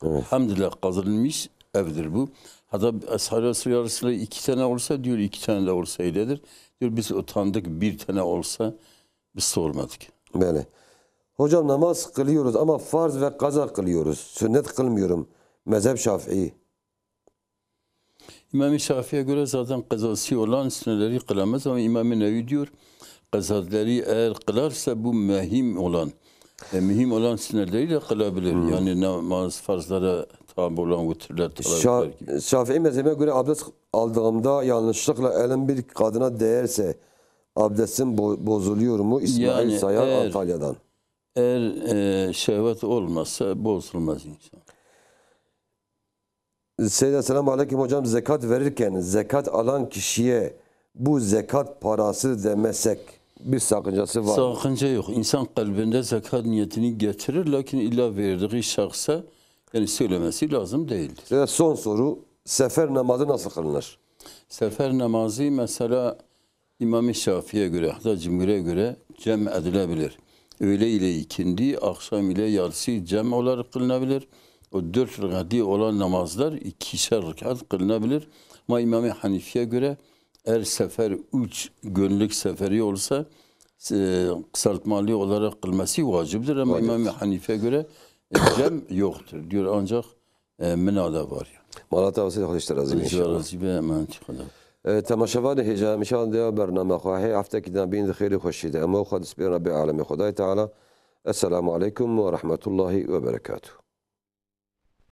Evet. Hamd ile kazanılmış evdir bu. Hatta Ashab-ı Resulü arasında iki tane olsa diyor, iki tane de olsa öyledir. Diyor biz utandık, bir tane olsa biz sormadık. Böyle. Hocam, namaz kılıyoruz ama farz ve kaza kılıyoruz. Sünnet kılmıyorum. Mezhep Şafii. İmam-ı Şafii'ye göre zaten kazası olan sünnetleri kılamaz ama İmam-ı Nevevi diyor, kazaları eğer kılarsa bu mühim olan, e, mühim olan sünnetleri de kılabilir. Yani namaz farzlara tabi olan, vitirler, teravihler gibi. Şa- Şafii mezhebine göre abdest aldığımda yanlışlıkla elim bir kadına değerse abdestim bo- bozuluyor mu? İsmail Yani Sayar, eğer- Antalya'dan. Eğer e, şehvet olmazsa bozulmaz insan. Seyda, selamun aleyküm hocam. Zekat verirken zekat alan kişiye bu zekat parası demesek bir sakıncası var mı? Sakınca yok. İnsan kalbinde zekat niyetini getirir, lakin illa verdiği şahsa yani söylemesi lazım değildir. Ve son soru, sefer namazı nasıl kılınır? Sefer namazı mesela İmam-ı Şafii'ye göre, hatta cumhuriyete göre cem edilebilir. Öğle ile ikindi, akşam ile yatsıyı cem olarak kılınabilir. O dört rekatî olan namazlar ikişer rekat kılınabilir. Ama İmam-ı Hanifi'ye göre eğer sefer üç günlük seferi olsa, e, kısaltmalı olarak kılması vaciptir. Ama Vacip. İmam-ı Hanifi'ye göre, e, cem yoktur diyor. Ancak, e, minada var yani. Mala te asî, Xwedê ji te razî be, Xwedê ji we inşallah. Razî be, emanetî Xweda. E, temaşevanê hêja, em inşallah dewa bername xwe hê heftekî din bîn di xêrê xweşî de. Em xwe dispêrin Rebê alemê Xwedayê Teala. Esselamu aleykum ve rahmetullahi ve berekatuhu.